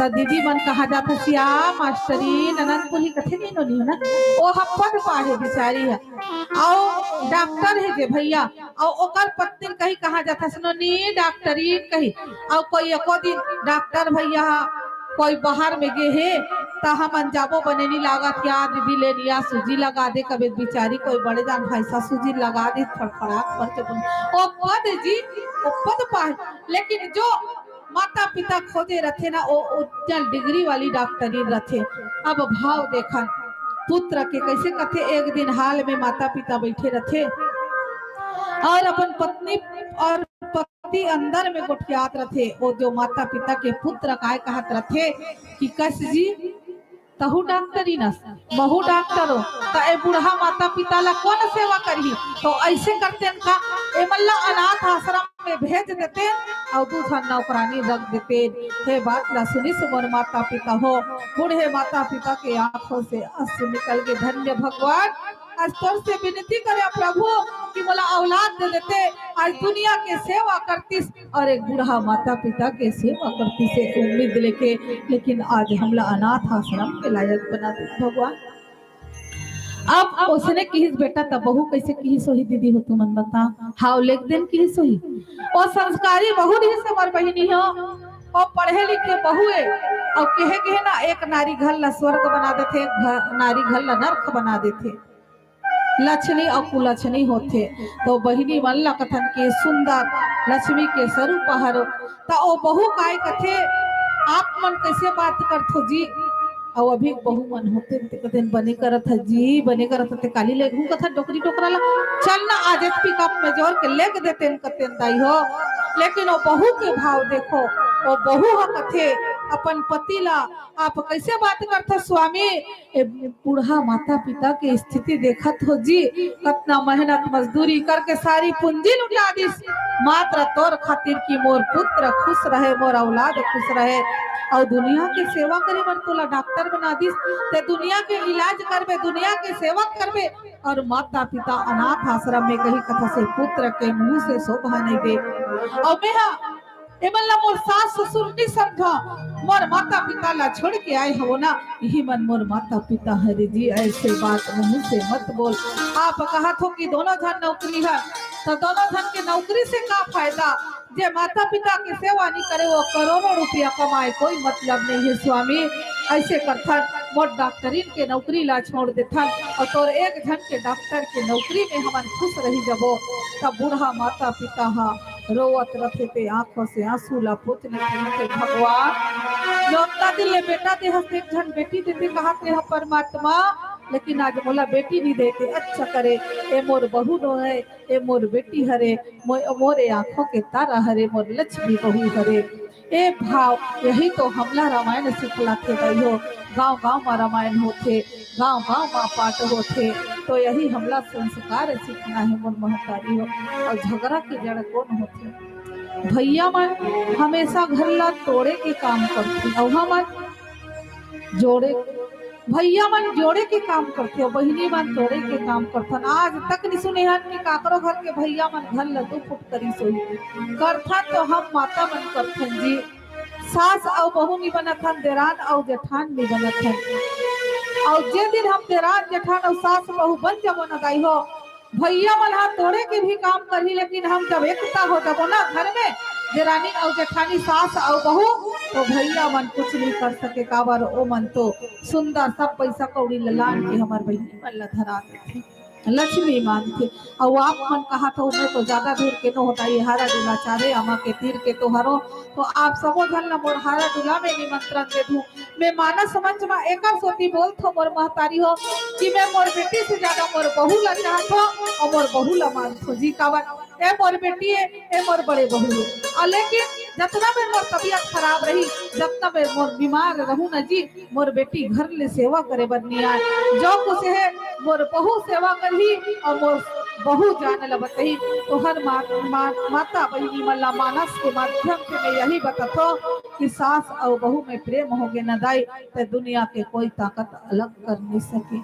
त दीदी मन कहा जाथे, "सिया मास्टरी नननपुरी कथे नी नोनी हो ना, ओ ह पद पाहे बिचारी ह।" अउ डॉक्टर हे जे भैया, अउ ओकर पत्नी कही कहा जाथे, "सुनो नी डॉक्टरी कही।" अउ कोई एको दिन डॉक्टर भैया ह कोई बाहर में गे हे, त हमन जाबो बने नी लागत या दीदी ले निया सूजी लगा दे, कबे बिचारी कोई बड़े जान भाई सा सूजी लगा दे, फड़फड़ात करके बोले, ओ पद जी, ओ पद पाहे। लेकिन जो माता पिता खोजे रथे ना, ओ उज्जल डिग्री वाली डॉक्टरी रथे। अब भाव देखन, पुत्र के कैसे कथे, एक दिन हाल में माता पिता बैठे रथे और अपन पत्नी और पति अंदर में गोठियात रथे। ओ जो माता पिता के पुत्र काय कहत रथे कि कस जी, तहू डॉक्टरी नस, महू डॉक्टर हो, त ए बूढ़ा माता पिता ला कौन सेवा करही? तो ऐसे करते का, एमन ला अनाथ आश्रम में भेज देते अउ दू झन नौकरानी रख देते। हे बात ला सुनिस मोर माता पिता हो, बूढ़े माता पिता के आंखों से आंसू निकल के, "धन्य भगवान, आज तोर से विनती करे प्रभु कि मोला औलाद दे देते, आज दुनिया के सेवा करतिस।" और एक बूढ़ा माता पिता के सेवा करतिस एक उम्मीद लेके, लेकिन आज हमला अनाथ आश्रम के लायक बना दे भगवान। अब ओसने किहिस बेटा, त बहू कैसे किहिस होही दीदी हो, तुमन बता। हाव, लेख देन किहिस होही। ओ संस्कारी बहू रिहिस हमर बहिनी हो, ओ पढ़े लिखे बहू ए, अउ कहे कहे ना, एक नारी घर ला स्वर्ग बना देथे, एक घर, नारी घर ला नरक बना देथे। लछनी अउ कुलछनी होथे। तो बहिनी मन ला कथन के सुंदर लक्ष्मी के स्वरूप हरो। त ओ बहू काय कथे, आप मन कैसे बात करथो जी? अउ अभी बहू मन होथे ते कथन, "बने करत ह जी, बने करत ह।" ते काली ले घू कथन डोकरी डोकरा ला, "चल ना, आज एक पिकअप में जोर के लेग देतेन कतेन दाई हो।" लेकिन ओ बहू के भाव देखो, ओ बहू ह कथे अपन पति ला, "आप कैसे बात करथो स्वामी?" ए बूढ़ा माता पिता के स्थिति देखत हो जी, कतना मेहनत मजदूरी करके सारी पूंजी लुटा दिस, मात्र तोर खातिर कि मोर पुत्र खुश रहे, मोर औलाद खुश रहे। अउ दुनिया के सेवा करे बर तोला डॉक्टर बना दिस, ते दुनिया के इलाज करबे, दुनिया के सेवा करबे, अउ माता पिता अनाथ आश्रम में कही कथा से पुत्र के मुंह से शोभा नहीं दे। अउ मैं हा एमन ला मोर सास ससुर नी समझा, मोर माता पिता ला छोड़ के आए हो ना, यही मन मोर माता पिता हरे जी, ऐसे बात मुंह से मत बोल। आप कहत हो कि दोनों झन नौकरी है, तो दोनों झन के नौकरी से का फायदा? जे माता पिता के सेवा नी करे, वो करोड़ों रुपया कमाए, कोई मतलब नहीं है स्वामी। ऐसे करथन, मोर डॉक्टरीन के नौकरी ला छोड़ देथन और तोर एक झन के डॉक्टर के नौकरी में हमन खुश रही जबो। तब बूढ़ा माता पिता हा रोवत रथे ते आंखों से आंसू ला पोंछ लेथे, "भगवान, जो ओतना दिन ले बेटा दे हस, एक झन बेटी देते कहा ते ह परमात्मा, लेकिन आज मोला बेटी नहीं देते। अच्छा करे, ए मोर बहू नो है, ए मोर बेटी हरे, मो-, मोरे आंखों के तारा हरे, मोर लक्ष्मी बहू हरे।" ए भाव, यही तो हमला रामायण सिखलाथे दाई हो। गांव गांव मा रामायण होथे, गांव गांव मा पाठ होथे, तो यही हमला संस्कार सीखना है मोर महतारी हो। और झगड़ा के जड़ कौन होथे? भैया मन हमेशा घर ला तोड़े के काम करथे, अउ हमन जोड़े, भैया मन जोड़े के काम करथे, अउ बहिनी मन तोड़े के काम करथन। आज तक नी सुने हन कि काकरो घर के भैया मन घर ला दू फुट करिस होही। करथन तो हम माता मन करथन जी। सास अउ बहू नी बनत हन, देरान अउ जेठान नी बनत हन। अउ जे दिन हम देरान जेठान अउ सास बहू बन जबो न दाई हो, भैया मन हा तोड़े के भी काम करही, लेकिन हम जब एकता हो जबो ना घर में, देरानी अउ जेठानी, सास अउ बहू, तो भैया मन कुछ नहीं कर सके। काबर ओ मन तो सुंदर सब पैसा कौड़ी ललान के हमर बहिनी मन ला धरा देथे, लक्ष्मी मानथे। अउ आप मन कहा था, मैं तो ज्यादा दूर के नो होता, ये हारा डुला चारे आमा के तीर के तो हरो, तो आप सबो झन ला मोर हारा डुला में निमंत्रण दे दूं। मैं मानस मंच मा एकर सोती बोलथो मोर महतारी हो कि मैं मोर बेटी से ज्यादा मोर बहू ला चाहथो अउ मोर बहू ला मानथो जी। काबर ए मोर बेटी ए, ए मोर बड़े बहू ए। अउ लेकिन जतना बेर मोर तबीयत खराब रही, जतना बेर मोर बीमार रहूं न जी, मोर बेटी घर ले सेवा करे बर नी आए। जो कुछ हे मोर बहू सेवा करही अउ मोर बहू जान ल बतही। तो हर मा-, मा-, माता बहिनी मन ला मानस के माध्यम से मैं यही बतथो कि सास अउ बहू में प्रेम होगे न दाई, ते दुनिया के कोई ताकत अलग कर नहीं सके।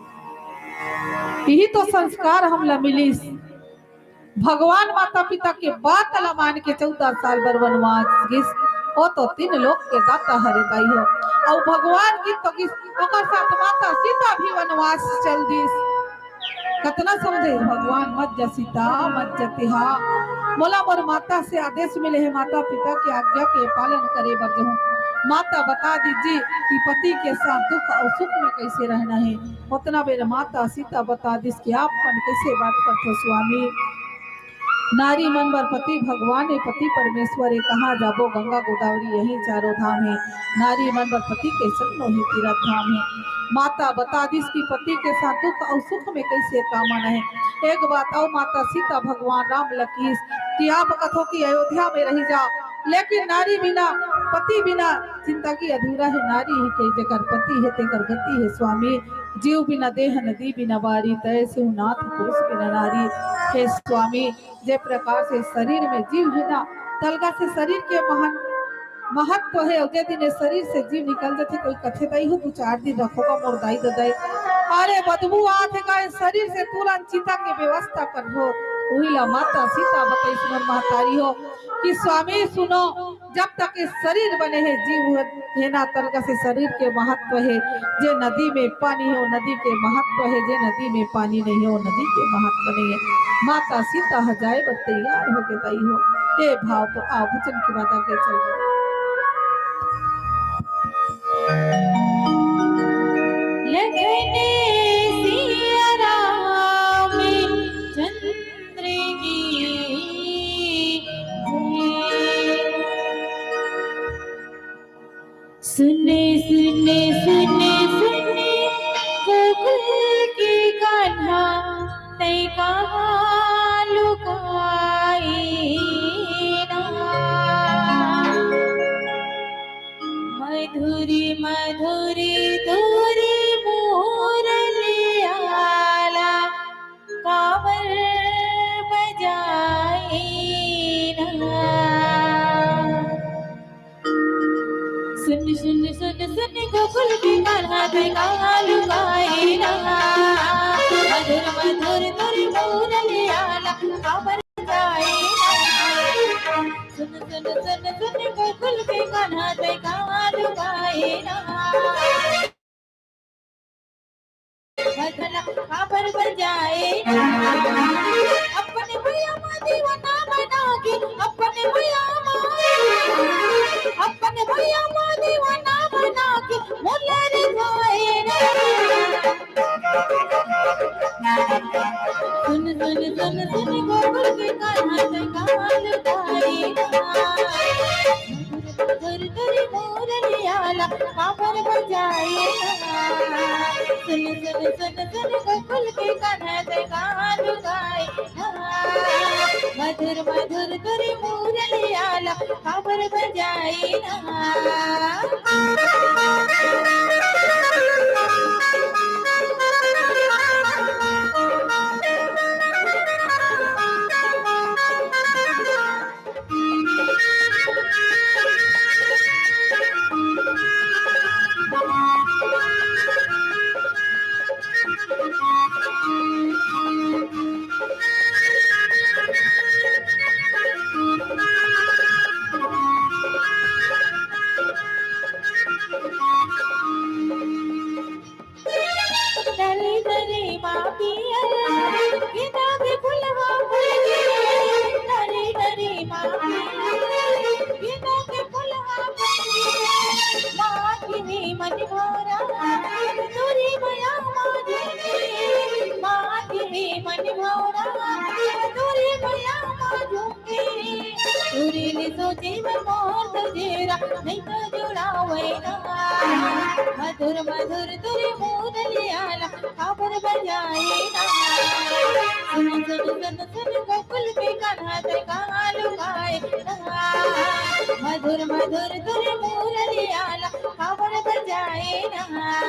यही तो संस्कार हमला मिलिस। भगवान माता पिता के बात ला मान के चौदह साल बर वनवास गिस। ओ तो तीन लोक के दाता हरे दाई हो। अउ भगवान की तो किस ओकर साथ माता सीता भी वनवास चल दिस। कतना समझे भगवान, "मत जा सीता, मत जा तिहा।" मोला मोर माता से आदेश मिले हे, माता पिता के आज्ञा के पालन करे बर जहूं। माता बता दीजिए कि पति के साथ दुख अउ सुख में कैसे रहना हे। ओतना बेर माता सीता बता दिस कि आप मन कैसे बात करथो स्वामी। नारी मन बर पति भगवान हे, पति परमेश्वर हे, कहाँ जाबो गंगा गोदावरी यही चारों धाम हे। नारी मन बर पति के संग नोही तीरथ धाम हे। माता बता दिस कि पति के साथ दुख अउ सुख में कैसे कामना हे। एक बात अउ माता सीता भगवान राम ल किहिस कि आप कथो कि अयोध्या में रहि जा, लेकिन नारी बिना, पति बिना जिंदगी अधूरा हे। नारी ही के जेकर पति हे तेकर गति हे स्वामी। जीव बिना देह नदी बिना बारी, तैसे हूँ नाथ पुरुष बिना नारी। हे स्वामी, जे प्रकार से शरीर में जीव हे ना, तलगा से शरीर के महान महत्व हे। अउ जे दिन ए शरीर से जीव निकल जाथे, कोई कथे, "दाई हो, दू चार दिन रखो गा मोर दाई ददाई, अरे बदबू आथे गा, ए शरीर से तुरंत चिता के व्यवस्था करबो।" उही ला माता सीता बताइस मोर महतारी हो कि स्वामी सुनो, जब तक ये शरीर बने हे, जीव हे ना, तलगा से शरीर के महत्व हे। जे नदी में पानी हे, वो नदी के महत्व हे, जे नदी में पानी नहीं हे, वो नदी के महत्व नहीं हे। माता सीता ह जाए बर तैयार हो गे दाई हो। ए भाव तो आ भजन के बाद आगे चल। लखन सिया राम चंद्र की जय। सुन, सुन, सुन, सुन गोकुल के कान्हा, तै कहाँ लुकाए ना। मधुरी मधुरी तोरी मुरलिया ला, काबर बजाए ना। सुन, सुन, सुन, सुन, गोकुल के कान्हा, तै कहाँ लुकाए ना। मधुर मधुर तोरी मुरलिया ला, काबर बजाए ना। सुन, सुन, सुन, सुन, गोकुल के कान्हा, तै कहाँ लुकाए ना। भजन काबर बजाए ना। अपने भैया मा दीवाना बना के, अपने भैया मा, अपने भैया मा दीवाना बना के, मोला रिझाए ना। सुन, सुन, सुन, सुन, गोकुल के कान्हा, तै कहाँ लुकाए ना। मधुर तोरी मुरलिया ला, काबर बजाए ना। सुन, सुन, सुन, सुन, गोकुल के कान्हा, तै कहाँ लुकाए ना। मधुर मधुर तोरी मुरलिया ला, काबर बजाए ना। डरी डरी मा पियर, गेंदा के फुलवा फूले। डरी डरी मा पियर, गेंदा के फुलवा फूले। माँ के हे मन भौरा, तोरी मया मा झूमे। माँ के हे मन भौरा, तोरी मया मा झूमे। तोरे ले सोचे मन मोर तो जेरा, नहीं तो जुड़ावे ना। मधुर मधुर तोरी मुरलिया ला, काबर बजाए ना। सुन, सुन, सुन, सुन, गोकुल के कान्हा, तै कहाँ लुकाए ना। मधुर मधुर तोरी मुरलिया ला, काबर बजाए ना।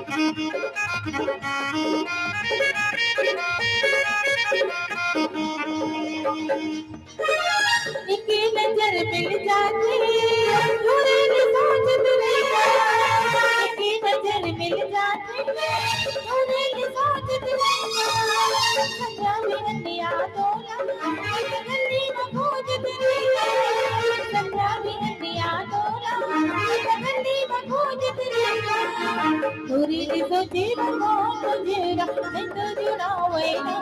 एक नजर मिल जाती, थोड़े ने सोचत रहिया। एक नजर मिल जाती, थोड़े ने सोचत रहिया। संझा बिहनिया तोला, गली में खोजत रहिया। संझा बिहनिया तोला, गली में खोजत रहिया। थोड़ी ने सोचे बनो तुझे, मैं तो जुड़ावे ना।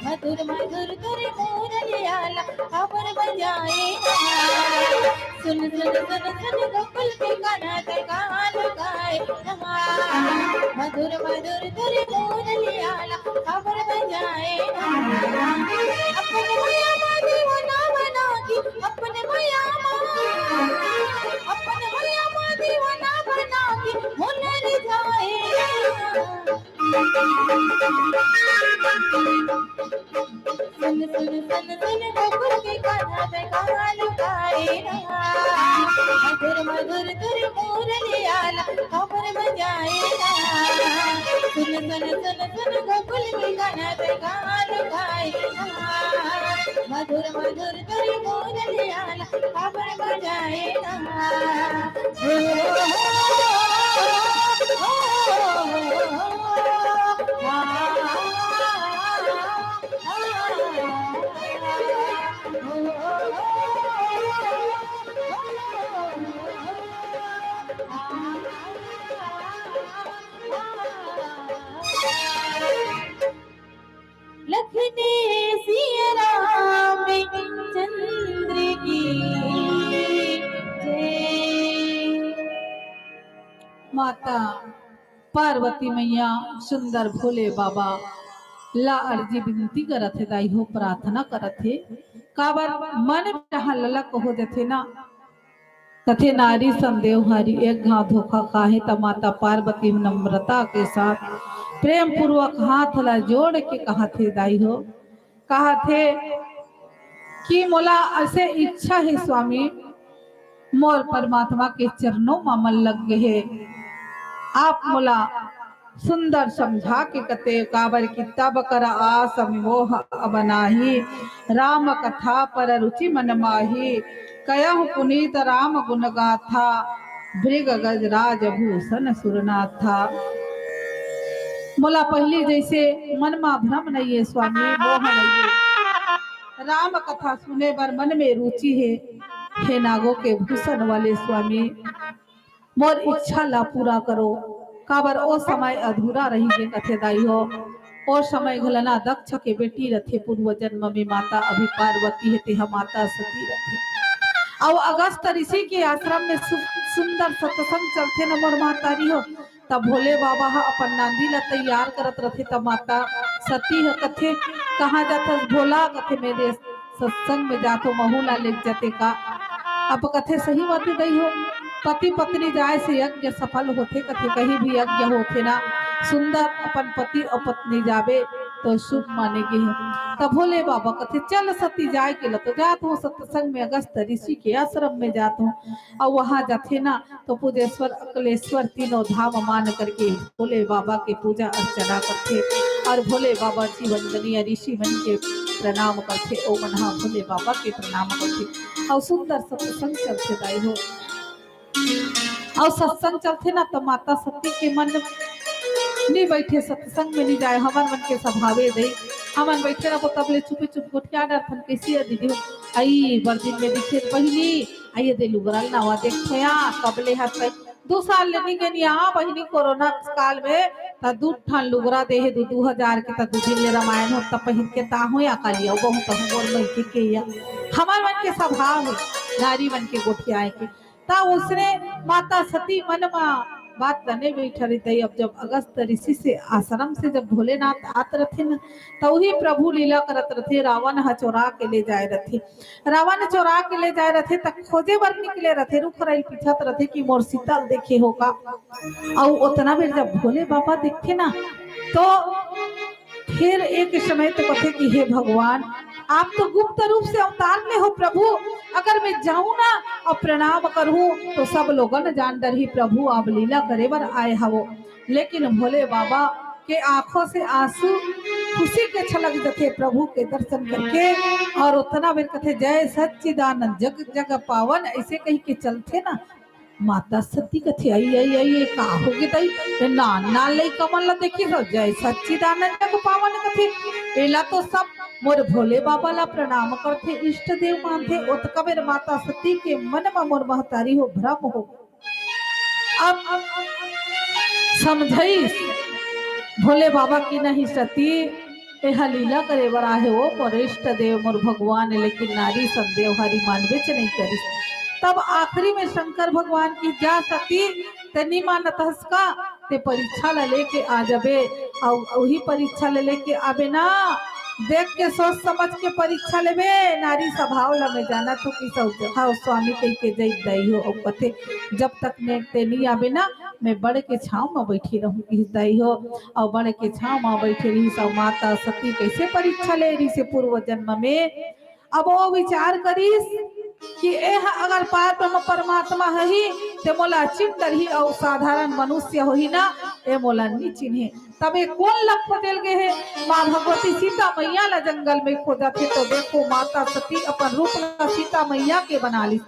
मधुर मधुर तोरे मुरलिया ला काबर बजाए ना। सुन सुन सुन सुन गोकुल के कान्हा तोर गाना गाए ना। मधुर मधुर तोरे मुरलिया ला काबर बजाए ना। अपन भैया मा दीवाना बना के, अपन भैया मा, अपन भैया मा दीवाना बना के, हुनर जाए ना। सुन सुन सुन सुन गोकुल के कान्हा तोर गाना गाए ना। मधुर मधुर तोरे मुरलिया ला काबर बजाए ना। सुन सुन सुन सुन गोकुल के कान्हा तोर गाना गाए ना। मधुर मधुर तोरे मुरलिया ला काबर बजाए ना। लखने सिया रामचंद्र की जय। माता पार्वती मैया सुंदर भोले बाबा ला अर्जी विनती करत हे, दाई हो, प्रार्थना करत हे। काबर मन में जहाँ ललक हो जथे ना, कथे नारी संदेव हारी, एक घाव धोखा खाहे, त माता पार्वती नम्रता के साथ प्रेम पूर्वक हाथ ला जोड़ के कहत हे, दाई हो, कहत हे कि मोला असे इच्छा हे स्वामी, मोर परमात्मा के चरणों मा मन लग गे हे, आप मोला सुंदर समझा के कथे, काबर कि तब कर आस मोह अब नाही, राम कथा पर रुचि मन माही। कयहु पुनीत राम गुण गाथा, भृग गज राज भूषण सुरनाथा। मोला पहिली जैसे मन मा भ्रम नइये स्वामी, मोह नइये। राम कथा सुने बर मन में रुचि हे, हे नागों के भूषण वाले स्वामी। मोर इच्छा ला पूरा करो, काबर ओ समय अधूरा रहि गे कथे दाई हो। ओ समय घलना दक्ष के बेटी रथे, पूर्व जन्म में माता अभी पार्वती हे, तेहा माता सती रथे। अउ अगस्त ऋषि के आश्रम में सु-, सुंदर सत्संग चलथे न मोर महतारी हो। तब भोले बाबा ह अपन नांदी ला तैयार करत रथे, तब माता सती ह कथे, "कहाँ जाथस भोला?" कथे, "मेरे सत्संग में जाथों, महू ला लेग जाते का?" अब कथे, "सही बात हे दई हो, पति पत्नी जाए से यज्ञ सफल होथे," कथे, "कहीं भी यज्ञ होथे ना, सुंदर अपन पति अउ पत्नी जाबे तो शुभ माने गे हे।" तब भोले बाबा कथे, "चल सती, जाए के ल तो जात हो सत्संग में, अगस्त ऋषि के आश्रम में जात हो।" अउ वहाँ जाथे ना तो पूजेश्वर, अकलेश्वर तीनों धाम मान करके भोले बाबा के पूजा अर्चना करथे अउ भोले बाबा जी वंदनीय ऋषि मन के प्रणाम करथे, ओ मन ह भोले बाबा के प्रणाम करथे। अउ सुंदर सत्संग चलथे दाई हो। अउ सत्संग चलथे ना, त माता सती के मन नी बैठे, सत्संग में नी जाए। हमर मन के स्वभावे दई, हमन बैठे रहो तब ले चुपे चुप गोठिया डरथन। कैसी है दीदी हो? आई बरदिन में दिखे बहिनी, आइए दे लुगरा ल नवा देखथो या, कब ले हस कई, दू साल ले नी गेन या बहिनी, कोरोना काल में त दू ठन लुगरा दे हे, दू, दू हजार के, त दू दिन ले रमायन हो, त पहिर के ताहू या काली, अउ बहुत हूँ मोर मइके के या। हमर मन के स्वभाव हे, नारी मन के गोठियाए के। त उसने माता सती मन मा बात तने बैठा रही। अब जब अगस्त ऋषि से आश्रम से जब भोलेनाथ आत रथे न, त उही प्रभु लीला करत रथे, रावण ह चोरा के ले जाए रथे। रावण चोरा के ले जाए रथे, त खोजे बर निकले रथे, रुख राई ल पीछत रथे कि मोर सीता ल देखे हो का। अउ ओतना बेर जब भोले बाबा देखथे ना, तो फिर एक समय तो कथे कि हे भगवान, आप तो गुप्त रूप से अवतार में हो प्रभु, अगर मैं जाऊं ना अउ प्रणाम करहूं तो सब लोगन जान डरही प्रभु आप लीला करे बर आए हवो। लेकिन भोले बाबा के आंखों से आंसू खुशी के छलक जथे प्रभु के दर्शन करके। और उतना बेर कथे, "जय सच्चिदानंद जग जग पावन", ऐसे कही के चलथे ना। माता सती कथे, "आई, आई, आई, ये का हो गे दाई? ये नान नान लइका मन ला देखी हो, जय सच्चिदानंद जग पावन कथे। एला तो सब मोर भोले बाबा ला प्रणाम करथे, इष्ट देव मानथे।" ओतका बेर माता सती के मन म मोर महतारी हो भ्रम हो। अब समझइस भोले बाबा की, "नहीं सती, एहा लीला करे बर आहे ओ मोर इष्ट देव, मोर भगवान, लेकिन नारी संदेव हरी मानबेच नहीं करिस।" तब आखिरी में शंकर भगवान की, "जा सती, ते नी मानत हस का, ते परीक्षा ला लेके आ जाबे, अउ उही परीक्षा ला लेके आबे ना, देख के सोच समझ के परीक्षा लेबे।" नारी स्वभाव ला मैं जानत हूँ कि सब जगह स्वामी कहि के जई दाई हो, अउ कथे, "जब तक मैं ते नी आबे ना, मैं बड़ के छांव म बइठी रहूं," कहिस दाई हो। अउ बड़ के छांव म बइठे रहिस, अउ माता सती कइसे परीक्षा ले रहिस हे पूर्व जन्म में। अब वो विचार करिस कि एह अगर पार ब्रह्म परमात्मा हही, ते मोला चिन्ह डरही, अउ साधारण मनुष्य होही ना, ए मोला नी चिन्हे। तब ए कोन ला खोजे ल गे हे? माँ भगवती सीता मैया ला जंगल में खोजत हे, तो देखो माता सती अपन रूप ला सीता मैया के बना लिस।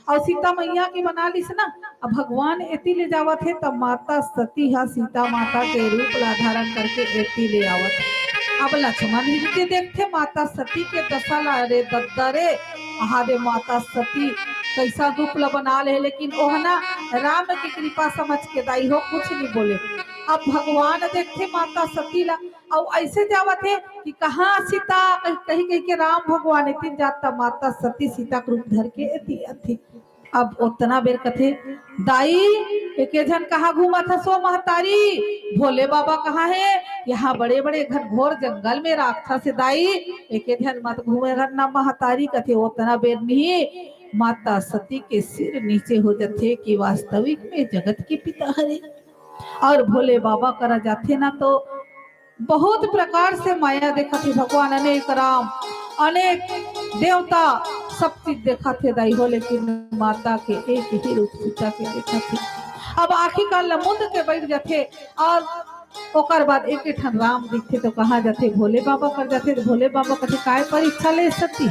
अउ सीता मैया के बना लिस ना, अब भगवान एती ले जावत हे, तब माता सती हा सीता माता के रूप ला धारण करके एती ले आवत हे। अब लक्ष्मण जी के देखथे माता सती के दशा ला, "अरे दद्दा रे, आहा रे माता सती, कइसा रूप ला बना ले," लेकिन ओह ना राम के कृपा समझ के दाई हो कुछ नी बोले। अब भगवान देखथे माता सती ला, अउ अइसे जावत हे कि कहाँ सीता, कहि, कहि, कहि के राम भगवान एती जात, त माता सती सीता के रूप धर के एती आथे। अब ओतना बेर कथे, "दाई, एके झन कहाँ घूमत हस ओ महतारी? भोले बाबा कहाँ हे? यहाँ बड़े-बड़े घनघोर जंगल में राक्षस हे दाई, एके झन मत घूमे घर ना महतारी," कथे। ओतना बेर में ही माता सती के सिर नीचे हो जथे कि वास्तविक में जगत के पिता हरे। अउ भोले बाबा करा जाथे ना, तो बहुत प्रकार से माया देखत हे भगवान, अनेक राम, अनेक देवता, सब चीज देखत हे दाई हो, लेकिन माता के एक ही रूप सीता के देखत हे। अब आँखी कान ला मुंद के बइठ जथे अउ ओकर बाद एक ठन राम दिखथे तो कहाँ जथे, भोले बाबा कर जथे। तो भोले बाबा कथे, "काय परीक्षा ले सती?"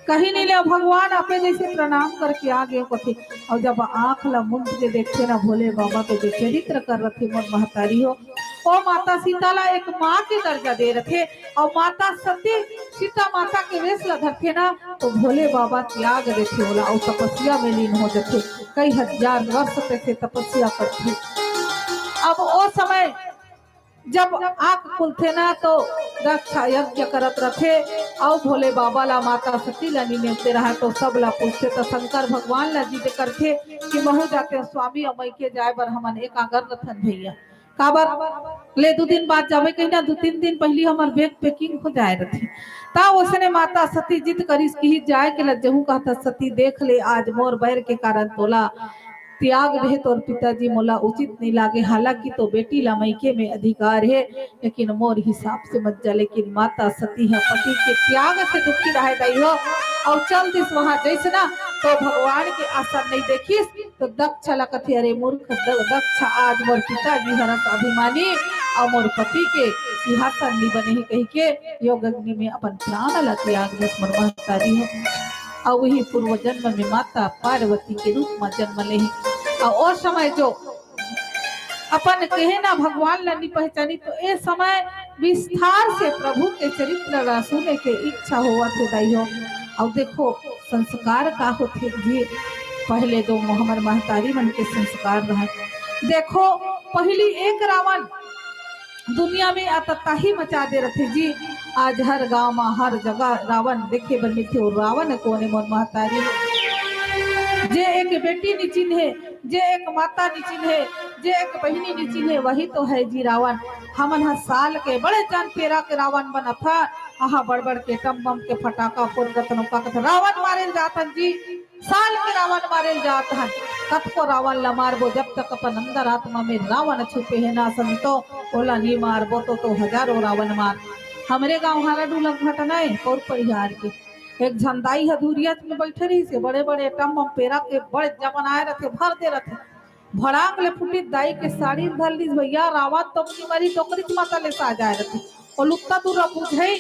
कहीं नहीं ले, भगवान आपे जइसे प्रणाम करके आ गे कथे। अउ जब आँख ला मुंद के देखथे ना भोले बाबा, तो जो चरित्र कर रथे मोर महतारी हो, ओ माता सीता ला एक माँ के दर्जा दे रथे, अउ माता सती सीता माता के वेश ला धरथे ना, तो भोले बाबा त्याग देथे ओला, अउ तपस्या में लीन हो जथे। कई हजार वर्ष तक से तपस्या करथे। अब ओ समय जब आँख खुलथे ना, तो दक्ष यज्ञ करत रथे, अउ भोले बाबा ला, माता सती ला नी मिलते रहे, तो सब ला पूछथे, तो शंकर भगवान ला जिद करथे कि महू जाते स्वामी, अउ मइके जाए बर हमन एकागर रथन भैया। काबर ले दू दिन बाद जाबे कहीं ना, दू तीन दिन पहिली हमर bag packing हो जाए रथे। ता ओसने माता सती जिद करिस कि जाए के लज्जहूँ कहत सती, देख ले आज मोर बैर के कारण तोला त्याग देहे तोर पिताजी, मोला उचित नहीं लागे। हालांकि तो बेटी ला मइके में अधिकार हे, लेकिन मोर हिसाब से मत जा। लेकिन माता सती ह पति के त्याग से दुखी रहे दाई हो, अउ चल दिस वहां जइसना तो भगवान के आसन नहीं देखिस। तो दक्ष ला कथे, "अरे मूर्ख द-, दक्ष, आज मोर पिताजी हरस अभिमानी अउ मोर पति के सिंहासन नी बने ही," कहि के योग अग्नि में अपन प्राण ला त्याग दिस मोर महतारी ह। अउ वही पूर्व जन्म में माता पार्वती के रूप में जन्म ले ही। अउ ओ समय जो अपन कहे ना भगवान ला नी पहचानी, तो ए समय विस्तार से प्रभु के चरित्र ला सुने के इच्छा होवत हे दाई हो। अउ देखो संस्कार का होथे जी, पहले दो हमर महतारी मन के संस्कार रहे। देखो पहली एक रावण दुनिया में अतताही मचा दे रथे जी। आज हर गांव में हर जगह रावण देखे बर मिलथे। अउ रावण कोने मोर महतारी, जे एक बेटी नी चिन्हे, जे एक माता नी चिन्हे, जे एक बहिनी नी चिन्हे, वही तो है जी रावण। हमन ह साल के बड़े जान पेरा के रावण बनत ह, आहा बड़ बड़ के टम बम के फटाका फोड़ रतन का कथ रावण मारे जात हन जी। साल के रावण मारे जात हन। कतको रावण ला मारबो, जब तक अपन अंदर आत्मा में रावण छुपे हे ना संतो, ओला नी मारबो तो, तो हजारों रावण मार। हमरे गांव हारा डूला घटना है, पौर परिहार के। एक झन दाई ह धुरिया में बैठे रहिस हे, बड़े बड़े टम बम पेरा के बड़े जमनाए रथे, भर दे रथे। भड़ाक ले फुटिस दाई के साड़ी धर लिस भैया, रावण तो अपनी मरी डोकरी माता ले सा जाए रथे। ओ लुत्ता दूर बुझई,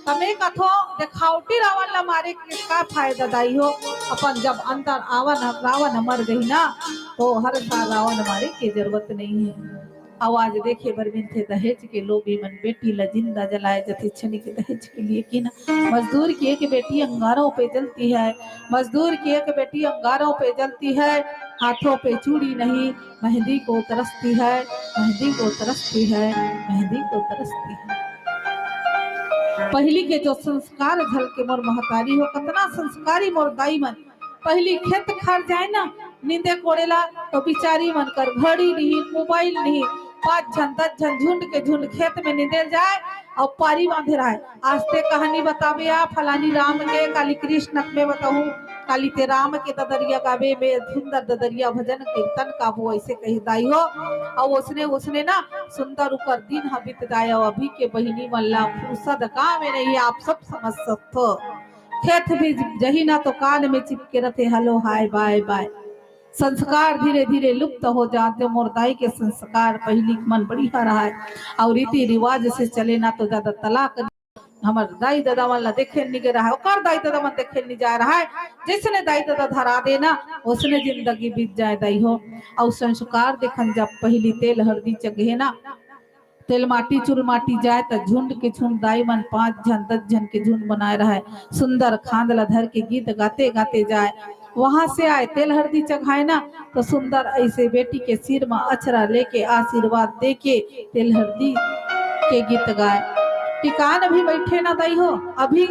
तमे कथो देखावटी रावण ला मारे के का फायदा दाई हो? अपन जब अंदर आवन रावण मर गई ना, तो हर साल रावण मारे के जरूरत नहीं है। आवाज देखे बर मिलथे दहेज के लोभी मन, बेटी ला जिंदा जलाए जथे छनिक दहेज के लिए कि ना। मजदूर की एक बेटी अंगारों पे जलती है, मजदूर की एक बेटी अंगारों पे जलती है, हाथों पे चूड़ी नहीं, मेहंदी को तरसती है, मेहंदी को तरसती है, मेहंदी को तरसती है। पहली के जो संस्कार झलके मोर महतारी हो, कतना संस्कारी मोर दाई मन। पहली खेत खार जाए ना निंदे कोड़े ला, तो बिचारी मन कर घड़ी नहीं, मोबाइल नहीं, पाँच झन दस झन झुंड के झुंड खेत में निंदे जाए और पारी बांधे रहे। आज ते कहानी बताबे आ फलानी राम के, काली कृष्ण के में बताहूँ, काली ते राम के ददरिया गाबे में सुंदर ददरिया भजन कीर्तन का वो ऐसे कही दाई हो। और उसने उसने ना सुंदर उकर दिन ह बीत दाय। और अभी के बहिनी मन ला फुर्सत का में नहीं, आप सब समझ सकते हो। खेत भी जही ना तो कान में चिपके रहते, हेलो हाय बाय बाय। संस्कार धीरे धीरे लुप्त हो जाते। मोर दाई के संस्कार पहली मन बढ़िया रहा है और रीति रिवाज से चले ना तो ज्यादा तलाक। हमर दाई ददा मन ला देखे नि गे रहा है, ओकर दाई ददा मन देखे नि जाए रहा है। जैसने दाई ददा धरा दे ना, ओसने जिंदगी बीत जाए दाई हो। और संस्कार देखन जब पहली तेल हरदी चघे ना, तेल माटी चुल माटी जाए त झुंड के झुंड दाई मन पाँच झन दस झन के झुंड बनाए रहा है। सुंदर खांद ला धर के गीत गाते गाते जाए। वहां से आए तेल हरदी चघाए ना, तो सुंदर ऐसे बेटी के सिर में अचरा लेके आशीर्वाद दे के तेल हरदी के गीत गाए। टिकान भी बैठे ना दाई हो, अभी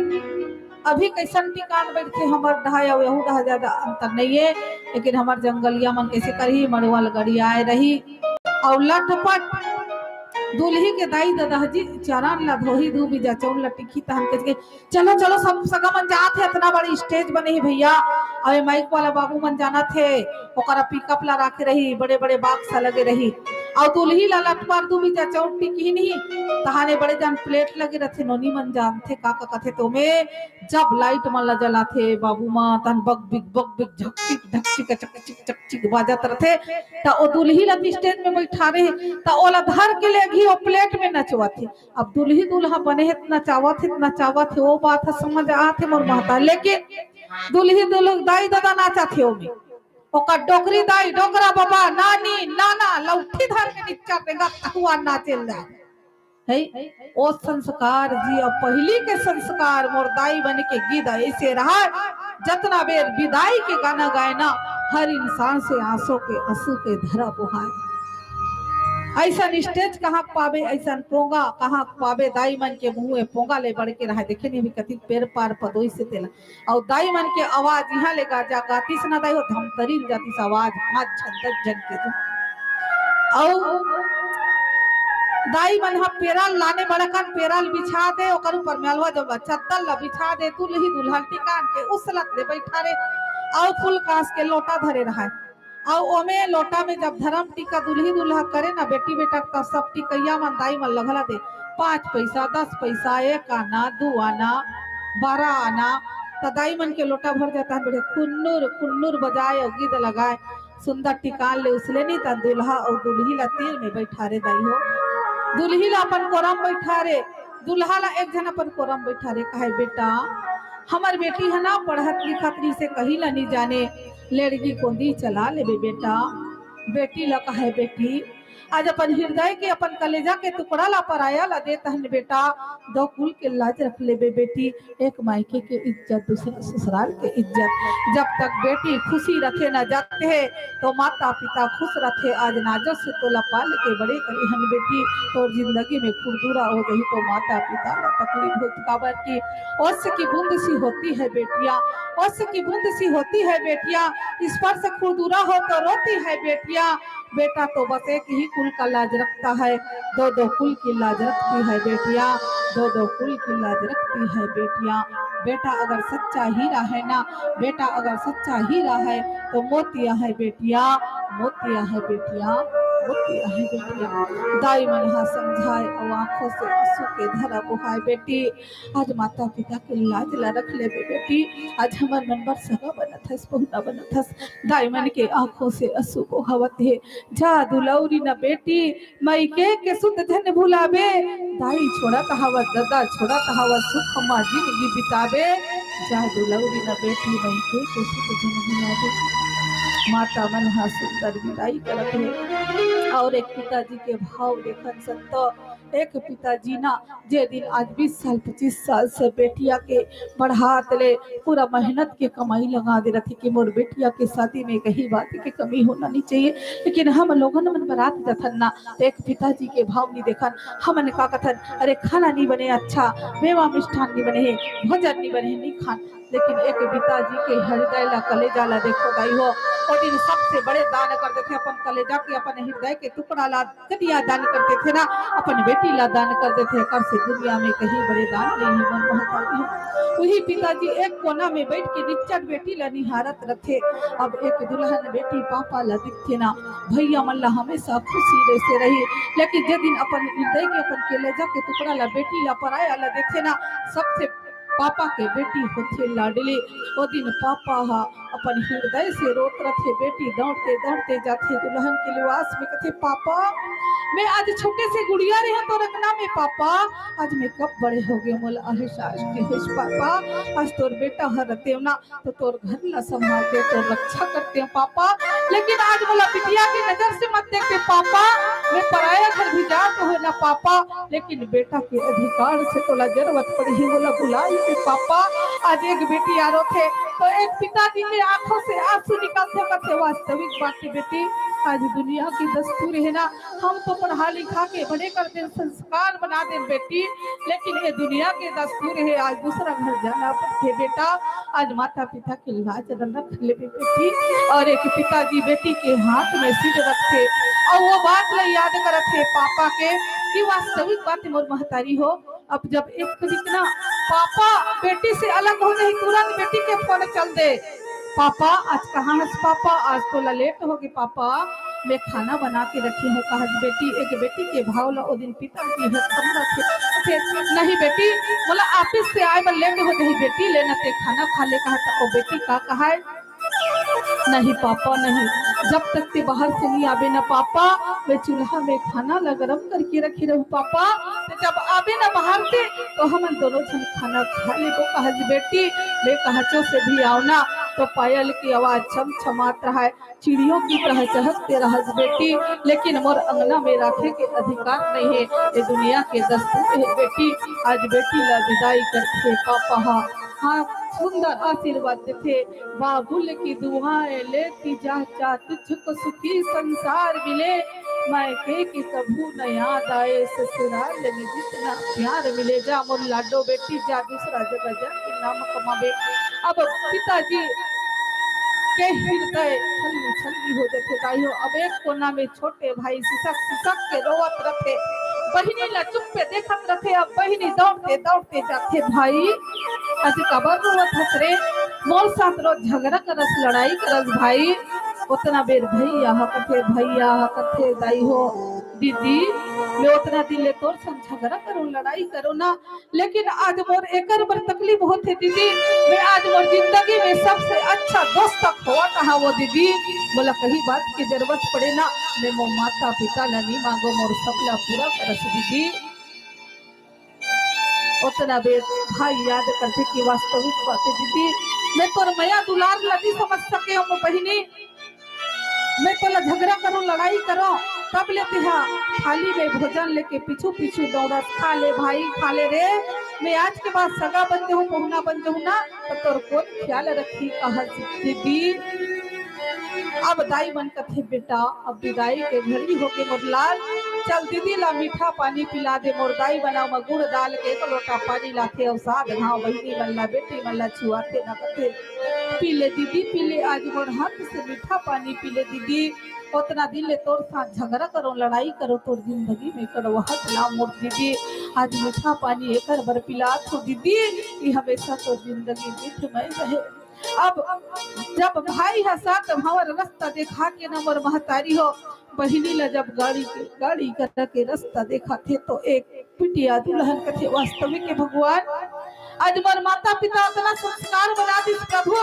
अभी कैसन टिकान बैठे हमर डहा अउ यहू डहा ज्यादा अंतर नहीं है, लेकिन हमर जंगलिया मन कैसे करही, मड़ुआ ल गड़ियाए रही। अउ लटपट दुल्ही के दाई ददा जी चरण ला धोही, दू बीजा चौन ला टिकी, तहन कह के, "चलो चलो, सब सगा मन जात हे, इतना बड़ी स्टेज बने हे भैया, अउ माइक वाला बाबू मन जानत हे, ओकरा पिकअप ला राखे रही, बड़े बड़े बॉक्स लगे रही।" अउ दुल्ही ला लटपट दू बीजा चौन टिकी नहीं, तहाने बड़े जान प्लेट लगे रथे, नोनी मन जानथे का का कथे तोमे। जब लाइट मन ला जलाथे बाबू माँ, तहन बग बिग बग बिग झकचिक झकचिक चकचिक चकचिक बाजत रथे। त ओ दुल्ही ला स्टेज में बैठारे हे, त ओला धर के लेगही ओ प्लेट में नचवाथे। अब दुल्ही दुल्हा बने हे त नचावत हे, त नचावत हे, ओ बात ह समझ आथे मोर महता। लेकिन दुल्ही दुल्हा दाई ददा नाचत हे ओमे, ओकर डोकरी दाई, डोकरा बाबा, नानी, नाना लौठी धर के निच्चा पेंगा तहुआ नाचे ल जाए। है ओ संस्कार जी, अब पहली के संस्कार मोर दाई बन के गीत ऐसे रहा। जतना बेर विदाई के गाना गाए ना, हर इंसान से आंसू के, आंसू के धारा बोहाए। ऐसन स्टेज कहाँ पाबे, ऐसन पोंगा कहाँ पाबे? दाई मन के मुंह में पोंगा ले बढ़ के रहा। देखे नहीं अभी कति पेड़ पार पदोई से तेला अउ दाई मन के आवाज इहाँ ले गा-, जा गातिस ना दाई हो, धमतरी ल जातिस आवाज, पाँच झन, दस झन के तो। अउ दाई मन ह पेराल लाने बड़कन पेराल बिछा दे, ओकर ऊपर में अलवा जब चद्दर ला बिछा दे, दुल्ही दुल्हन टिकान के उसलत ले बैठा रे, अउ फूल कांस के लोटा धरे रहाय। अउ ओमे लोटा में जब धरम टीका दुल्ही दुल्हा करे ना बेटी बेटा, त सब टिकैया मन दाई मन ल घला दे, पाँच पैसा, दस पैसा, एक आना, दू आना, बारह आना। त दाई मन के लोटा भर जाता है, बड़े खुन्नुर खुन्नुर बजाए अउ गीत लगाए। सुंदर टिकान ले उसले नी त दुल्हा अउ दुल्ही ला तीर में बैठा रे दाई हो। दुल्ही ला अपन कोरम बैठा रे, दुल्हा ला एक झन अपन कोरम बैठा रे, कहे, "बेटा, हमर बेटी है ना पढ़त लिखत नी से कहीं ला नी जाने, लेड़गी कोंदी चला लेबे बेटा।" बेटी ला कहे, "बेटी, आज अपन हृदय के, अपन कलेजा के टुकड़ा ला पराया ला देत हन बेटा, दो कुल के लाज रख लेबे बेटी। एक मायके के इज्जत, दूसरा ससुराल के इज्जत।" जब तक बेटी खुशी रखे ना जाते है, तो माता पिता खुश रथे। आज नाजो से तोला पाल के बड़े करे हन बेटी, तोर जिंदगी में खुरदुरा हो जाही तो माता पिता ला तकलीफ होत, काबर की ओस की बूंद सी होती है बेटियां, ओस की बूंद सी होती है बेटियां, स्पर्श खुरदुरा हो तो रोती है बेटियां। बेटा तो बस एक ही कुल का लाज रखता है, दो दो कुल की लाज रखती है बेटियां, दो दो कुल की लाज रखती है बेटियां। बेटा अगर सच्चा हीरा है ना, बेटा अगर सच्चा हीरा है तो मोतिया है बेटियां, मोतिया है बेटियां। के आहे बेटी। दाई मन हा समझाए अउ आंखों से आंसू के धारा बोहाए बेटी। आज माता पिता के लाज ला रख लेबे बेटी। आज हमर मन बर सगा बनत हस, पहुना बनत हस। दाई मन के आंखों से आंसू बोहावत हे। जा दुलौरी न बेटी, मइके के सुध झन भुलाबे। दाई छोड़त हवस, ददा छोड़त हवस, सुख मा जिनगी बिताबे। जा दुलौरी न बेटी, मइके के सुध झन भुलाबे। माता मन हा सुंदर विदाई करत हे। अउ एक पिताजी के भाव देखन संतो, एक पिताजी ना, जे दिन आज बीस साल, पच्चीस साल से बेटिया के पढ़ात ले पूरा मेहनत के कमाई लगा दे रथे कि मोर बेटिया के शादी में कहीं बात के कमी होना नहीं चाहिए, लेकिन हम लोगन मन बरात जथन ना, तो एक पिताजी के भाव नहीं देखन। हमन का कथन, अरे खाना नहीं बने अच्छा, मेवा मिष्ठान नहीं बने हे, भोजन नहीं बने हे, नहीं खान। लेकिन एक पिताजी के हृदय ला, कलेजा ला देखो दाई हो, ओ दिन सबसे बड़े दान कर देथे, अपन कलेजा के, अपन हृदय के टुकड़ा ला कदिया दान कर देथे ना, अपन बेटी ला दान कर देथे, एकर से दुनिया में कहीं बड़े दान नहीं हे मन महतारी हो। वही पिताजी एक कोना में बैठ के निच्चट बेटी ला निहारत रथे। अब एक दुल्हन बेटी पापा ला दिखथे ना, भैया मन ला हमेशा खुशी से रही, लेकिन जे दिन अपन हृदय के, अपन कलेजा के टुकड़ा ला, बेटी ला, पराया ला देथे ना, सबसे पापा के बेटी होथे लाडली। ओ दिन पापा हा अपन हृदय से रोत रथे, बेटी दौड़ते दौड़ते जाथे दुल्हन के लिबास में, कथे, पापा, मैं आज छोटे से गुड़िया रहे तोर अंगना में पापा, आज मैं कब बड़े हो गए, मोला एहसास नहीं होइस पापा। आज तोर बेटा हर रतेवना तो तोर घर ला संभालते, तोर रक्षा करते पापा, लेकिन आज मोला बिटिया के नजर से मत देखते पापा। मैं पराया घर भी जात हो ना पापा, लेकिन बेटा के अधिकार से तोला जरूरत पड़ही, मोला बुलाई के पापा। आज एक बेटी आ रोथे तो एक पिताजी के आंखों से आंसू निकलथे, कथे, वास्तविक बात हे बेटी, आज दुनिया के दस्तूर हे ना, हम तो पढ़ा लिखा के बड़े कर दे, संस्कार बना दे बेटी, लेकिन ये दुनिया के दस्तूर हे, आज दूसरा घर जाना पड़थे बेटा। आज माता पिता के लाज रख लेबे बेटी। अउ एक पिताजी बेटी के हाथ में सिर रखथे अउ वो बात ला याद करत हे पापा के कि वास्तविक बात हे मोर महतारी हो। अब जब एक तरीक ना पापा बेटी से अलग हो जाही, तुरंत बेटी के फोन चल दे, पापा आज कहाँ हस पापा, आज तोला लेट हो गे पापा, मैं खाना बना के रखे हूँ, कहत बेटी, एक बेटी के भाव ला ओ दिन पिताजी ह समझत हे। नहीं बेटी, मोला ऑफिस से आए बर लेट हो जाही बेटी, ले ना ते खाना खा ले, कहत ओ बेटी का कहाय, नहीं पापा नहीं, जब तक ते बाहर से नहीं आबे ना पापा, मैं चूल्हा में खाना ला गरम करके रखे रहूँ पापा, ते जब आबे ना बाहर से तो हमन दोनों झन खाना खा लेबो। कहत बेटी, मैं कहचो से भी आव ना तो पायल के आवाज छमछमात रहय, चिड़ियों की तरह चहकते रहस बेटी, लेकिन मोर अंगना में राखे के अधिकार नहीं हे, ये दुनिया के दस्तूर हे बेटी। आज बेटी ला विदाई करथे पापा हा, हाँ, सुंदर आशीर्वाद देथे, बाबुल की दुआएं लेती जा, जा तुझको सुखी संसार मिले, मायके की कभू न याद आए, ससुराल में जितना प्यार मिले। जा मोर लाडो बेटी, जा दूसरा जगह जाके नाम कमाबे। अब पिताजी के हृदय छलनी छलनी हो जाथे दाई हो। अब एक कोना में छोटे भाई सिसक सिसक के रोवत रथे, बहिनी ला चुप्पे देखत रथे। अब बहिनी दौड़ते दौड़ते जाथे, भाई, आज काबर रोवत हस रे? मोर साथ रोज झगड़ा करस, लड़ाई करस भाई। ओतना बेर भैया ह कथे, भैया ह कथे, दाई हो, दीदी, मैं ओतना दिन ले तोर संग झगड़ा करो, लड़ाई करो ना, लेकिन आज मोर एकर बर तकलीफ होथे दीदी। मैं आज मोर जिंदगी में सबसे अच्छा दोस्त खोवत हवों दीदी। मोला कहीं बात के जरूरत पड़े ना, मैं मोर माता पिता ला नहीं मांगों, मोर सबला पूरा करस दीदी। ओतना बेर भाई याद करथे कि वास्तविक बात हे दीदी, मैं तोर मया दुलार ला नहीं समझ सके हूँ बहिनी। मैं तोला झगड़ा करो, लड़ाई करो, तब ले तेहा थाली में भोजन लेके पीछू पीछू दौड़स, खा ले भाई, खा ले रे। मैं आज के बाद सगा बन जाहूँ, पहुना बन जाहूँ ना, तो तोर कोन ख्याल रखही, कहस दीदी। अब दाई मन कथे, बेटा, अब विदाई के घड़ी होगे मोर लाल, चल दीदी ला मीठा पानी पिला दे। मोर दाई मन ओमा गुड़ डाल के एक लोटा पानी लाथे अउ सात घांव बहिनी मन ला, बेटी मन ला छुआथे ना कथे, पी ले दीदी, पी ले, आज मोर हाथ से मीठा पानी पी ले दीदी। ओतना दिन ले तोर साथ झगड़ा करो, लड़ाई करो, तोर जिंदगी में कड़वाहट लाओ मोर दीदी। आज मीठा पानी एकर बर पिलात हों दीदी कि हमेशा तोर जिंदगी मीठमय रहे। अब जब भाई ह सात भंवर रस्ता देखा के न मोर महतारी हो, बहिनी ला जब गाड़ी के, गाड़ी करा के रस्ता देखाथे तो एक बिटिया दुल्हन कथे, वास्तविक के भगवान, आज मोर माता पिता अतना संस्कार बना दिस प्रभु,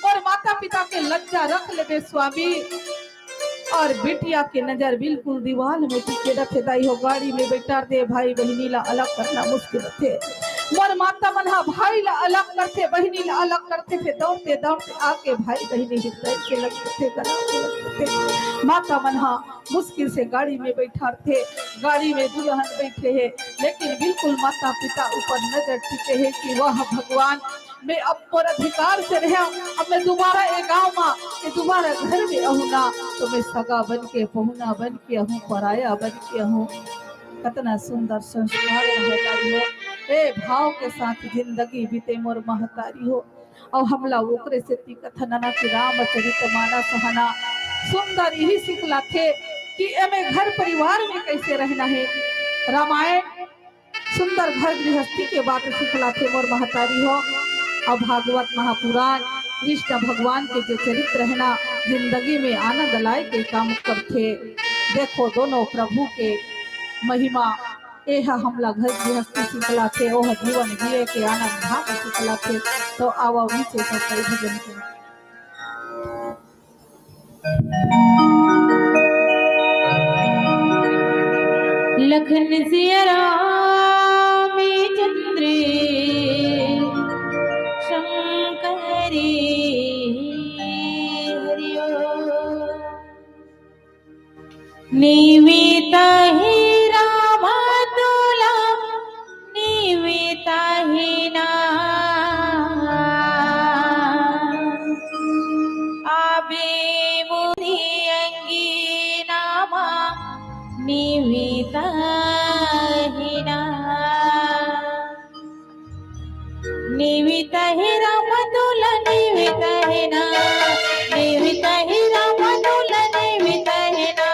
मोर माता पिता के लज्जा रख लेबे स्वामी। और बिटिया के नजर बिल्कुल दीवाल में टिके रथे। दाई हो, गाड़ी में बैठार दे, भाई बहिनी ला अलग करना मुश्किल रथे। मोर माता मन हा भाई ला अलग करथे, बहिनी ला अलग करथे, फिर दौड़ते दौड़ते आके भाई बहिनी हृदय से लग करथे, गला से लग करथे। माता मन हा मुश्किल से गाड़ी में बैठारथे, गाड़ी में दुल्हन बैठे हे, लेकिन बिल्कुल माता पिता ऊपर नजर टिके हे कि वाह भगवान, मैं अब मोर अधिकार से रहे, अब मैं दोबारा ए गांव मा, ये दोबारा घर में आहूं ना, तो मैं सगा बन के, पहुना बन के आहूं, पराया बन के आहूं। कतना सुंदर संस्कार महतारी हो, ए भाव के साथ जिंदगी बीते मोर महतारी हो। अउ हमला ओकरे सेती कथन ना कि रामचरित मानस ह ना सुंदर इही सिखलाथे कि एमे घर परिवार में कैसे रहना हे। रामायण सुंदर घर गृहस्थी के बात सिखलाथे मोर महतारी हो। अउ भागवत महापुराण कृष्ण भगवान के जो चरित्र हे ना, जिंदगी में आनंद लाए के काम करथे। देखो दोनों प्रभु के महिमा, एह हमला घर गृहस्थी सिखलाथे, ओह जीवन जिए के आनंद धाम सिखलाथे। तो आवा नीचे तो कई भजन के लखन सिया राम चंद्र शंकरी हरिओ। निवित ही राम तुला निवित ही ना। आबे मोरी अंगीना मा निवित ही ना। निवित ही राम तुला निवित ही ना। निवित ही राम तुला निवित ही ना।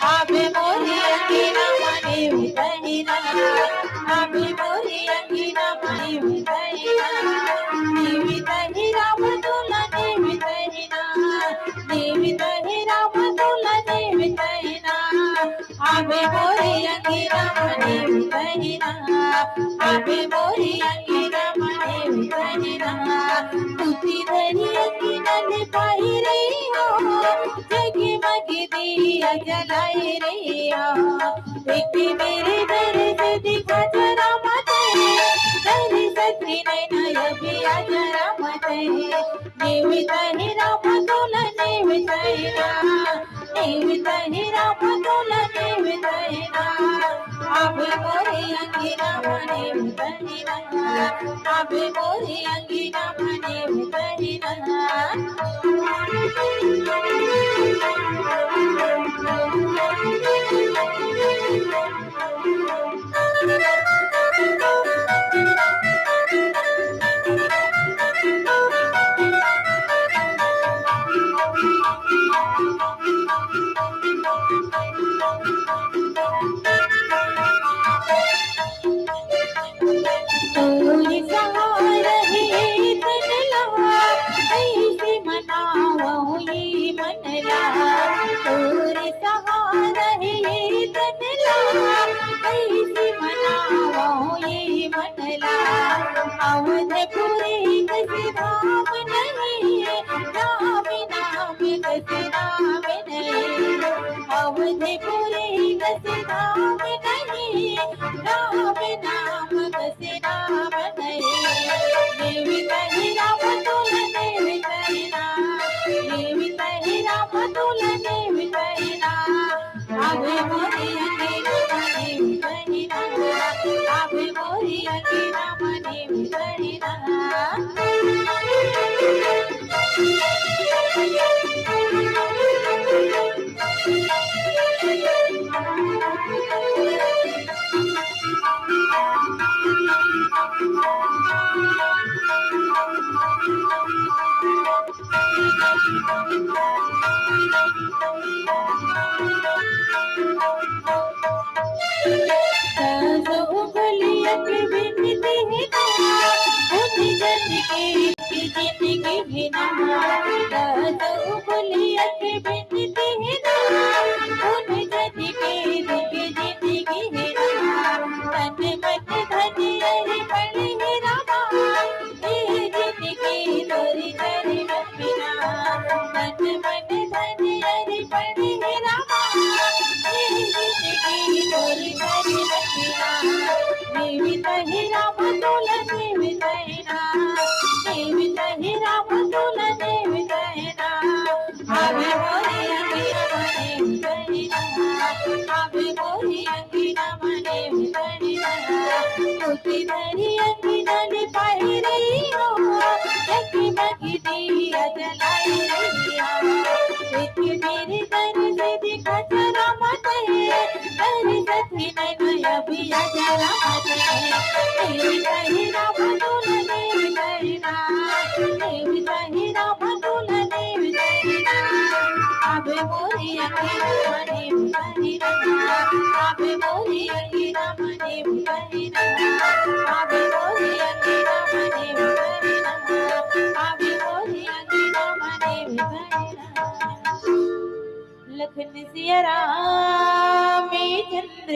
आबे मोरी अंगीना मा निवित ही ना। आबे मोरी अंगीना मा निवित ही ना। निवित ही राम तुला निवित ही ना। निवित ही राम तुला निवित ही ना। आबे मोरी अंगीना मा निवित ही ना। आबे मोरी अंगीना मा निवित ही ना। तुती धरी अंगीना ले पाही रही हो। जगमग दिया जलाई रही हो। एक मेरे दर से दिखा जरा मते। दर से नैना अभी आ जरा मते। निवित ही राम तुला निवित ही ना। निवित ही राम तुला निवित ही ना। आबे मोरी अंगीना मा निवित ही ना। आबे मोरी अंगीना मा निवित ही ना। तोर सहारा हे तन ला, कैसे मनावहूँ ये मन ला। तोर सहारा हे तन ला, कैसे मनावहूँ ये मन ला। अवधपुरी कस धाम नहीं, राम नाम कस धाम नहीं। अवधपुरी कस धाम नहीं, राम नाम कस धाम नहीं। निवित ही राम तुला निवित ही ना। निवित ही राम तुला निवित ही ना। आबे मोरी अंगीना मा निवित ही ना। आबे मोरी अंगीना मा निवित ही ना। नमः। दसों कुलियत बिनती हे ना, उन जन के दुख जिंदगी हे ना। तन मन धन अर्पण हे रामा, ये जिंदगी तोरी करी बंदना। तन मन धन अर्पण हे रामा, ये जिंदगी तोरी करी बंदना। जीवित हे राम तोला जीवित हे ना, जीवित हे राम तोला जीवित हे ना। आवे मोरी अंगना मने उतरी ना, आवे मोरी अंगना मने उतरी ना। उतरी अंगना लिपाई रही हो, जगमग दिया जलाई रही हो। एक मेरे दर से दिखा जरा मत है, दर से भी नहीं अभी आ जरा मत है। तेरी कही ना बदल नहीं करना, तेरी कही ना बदल नहीं करना। आवे मोरी अंगना मने उतरी ना, आवे मोरी अंगना मने उतरी ना, आवे मोरी अंगना मने उतरी ना, आवे मोरी अंगना मने उतरी ना। लखन सिया राम चंद्र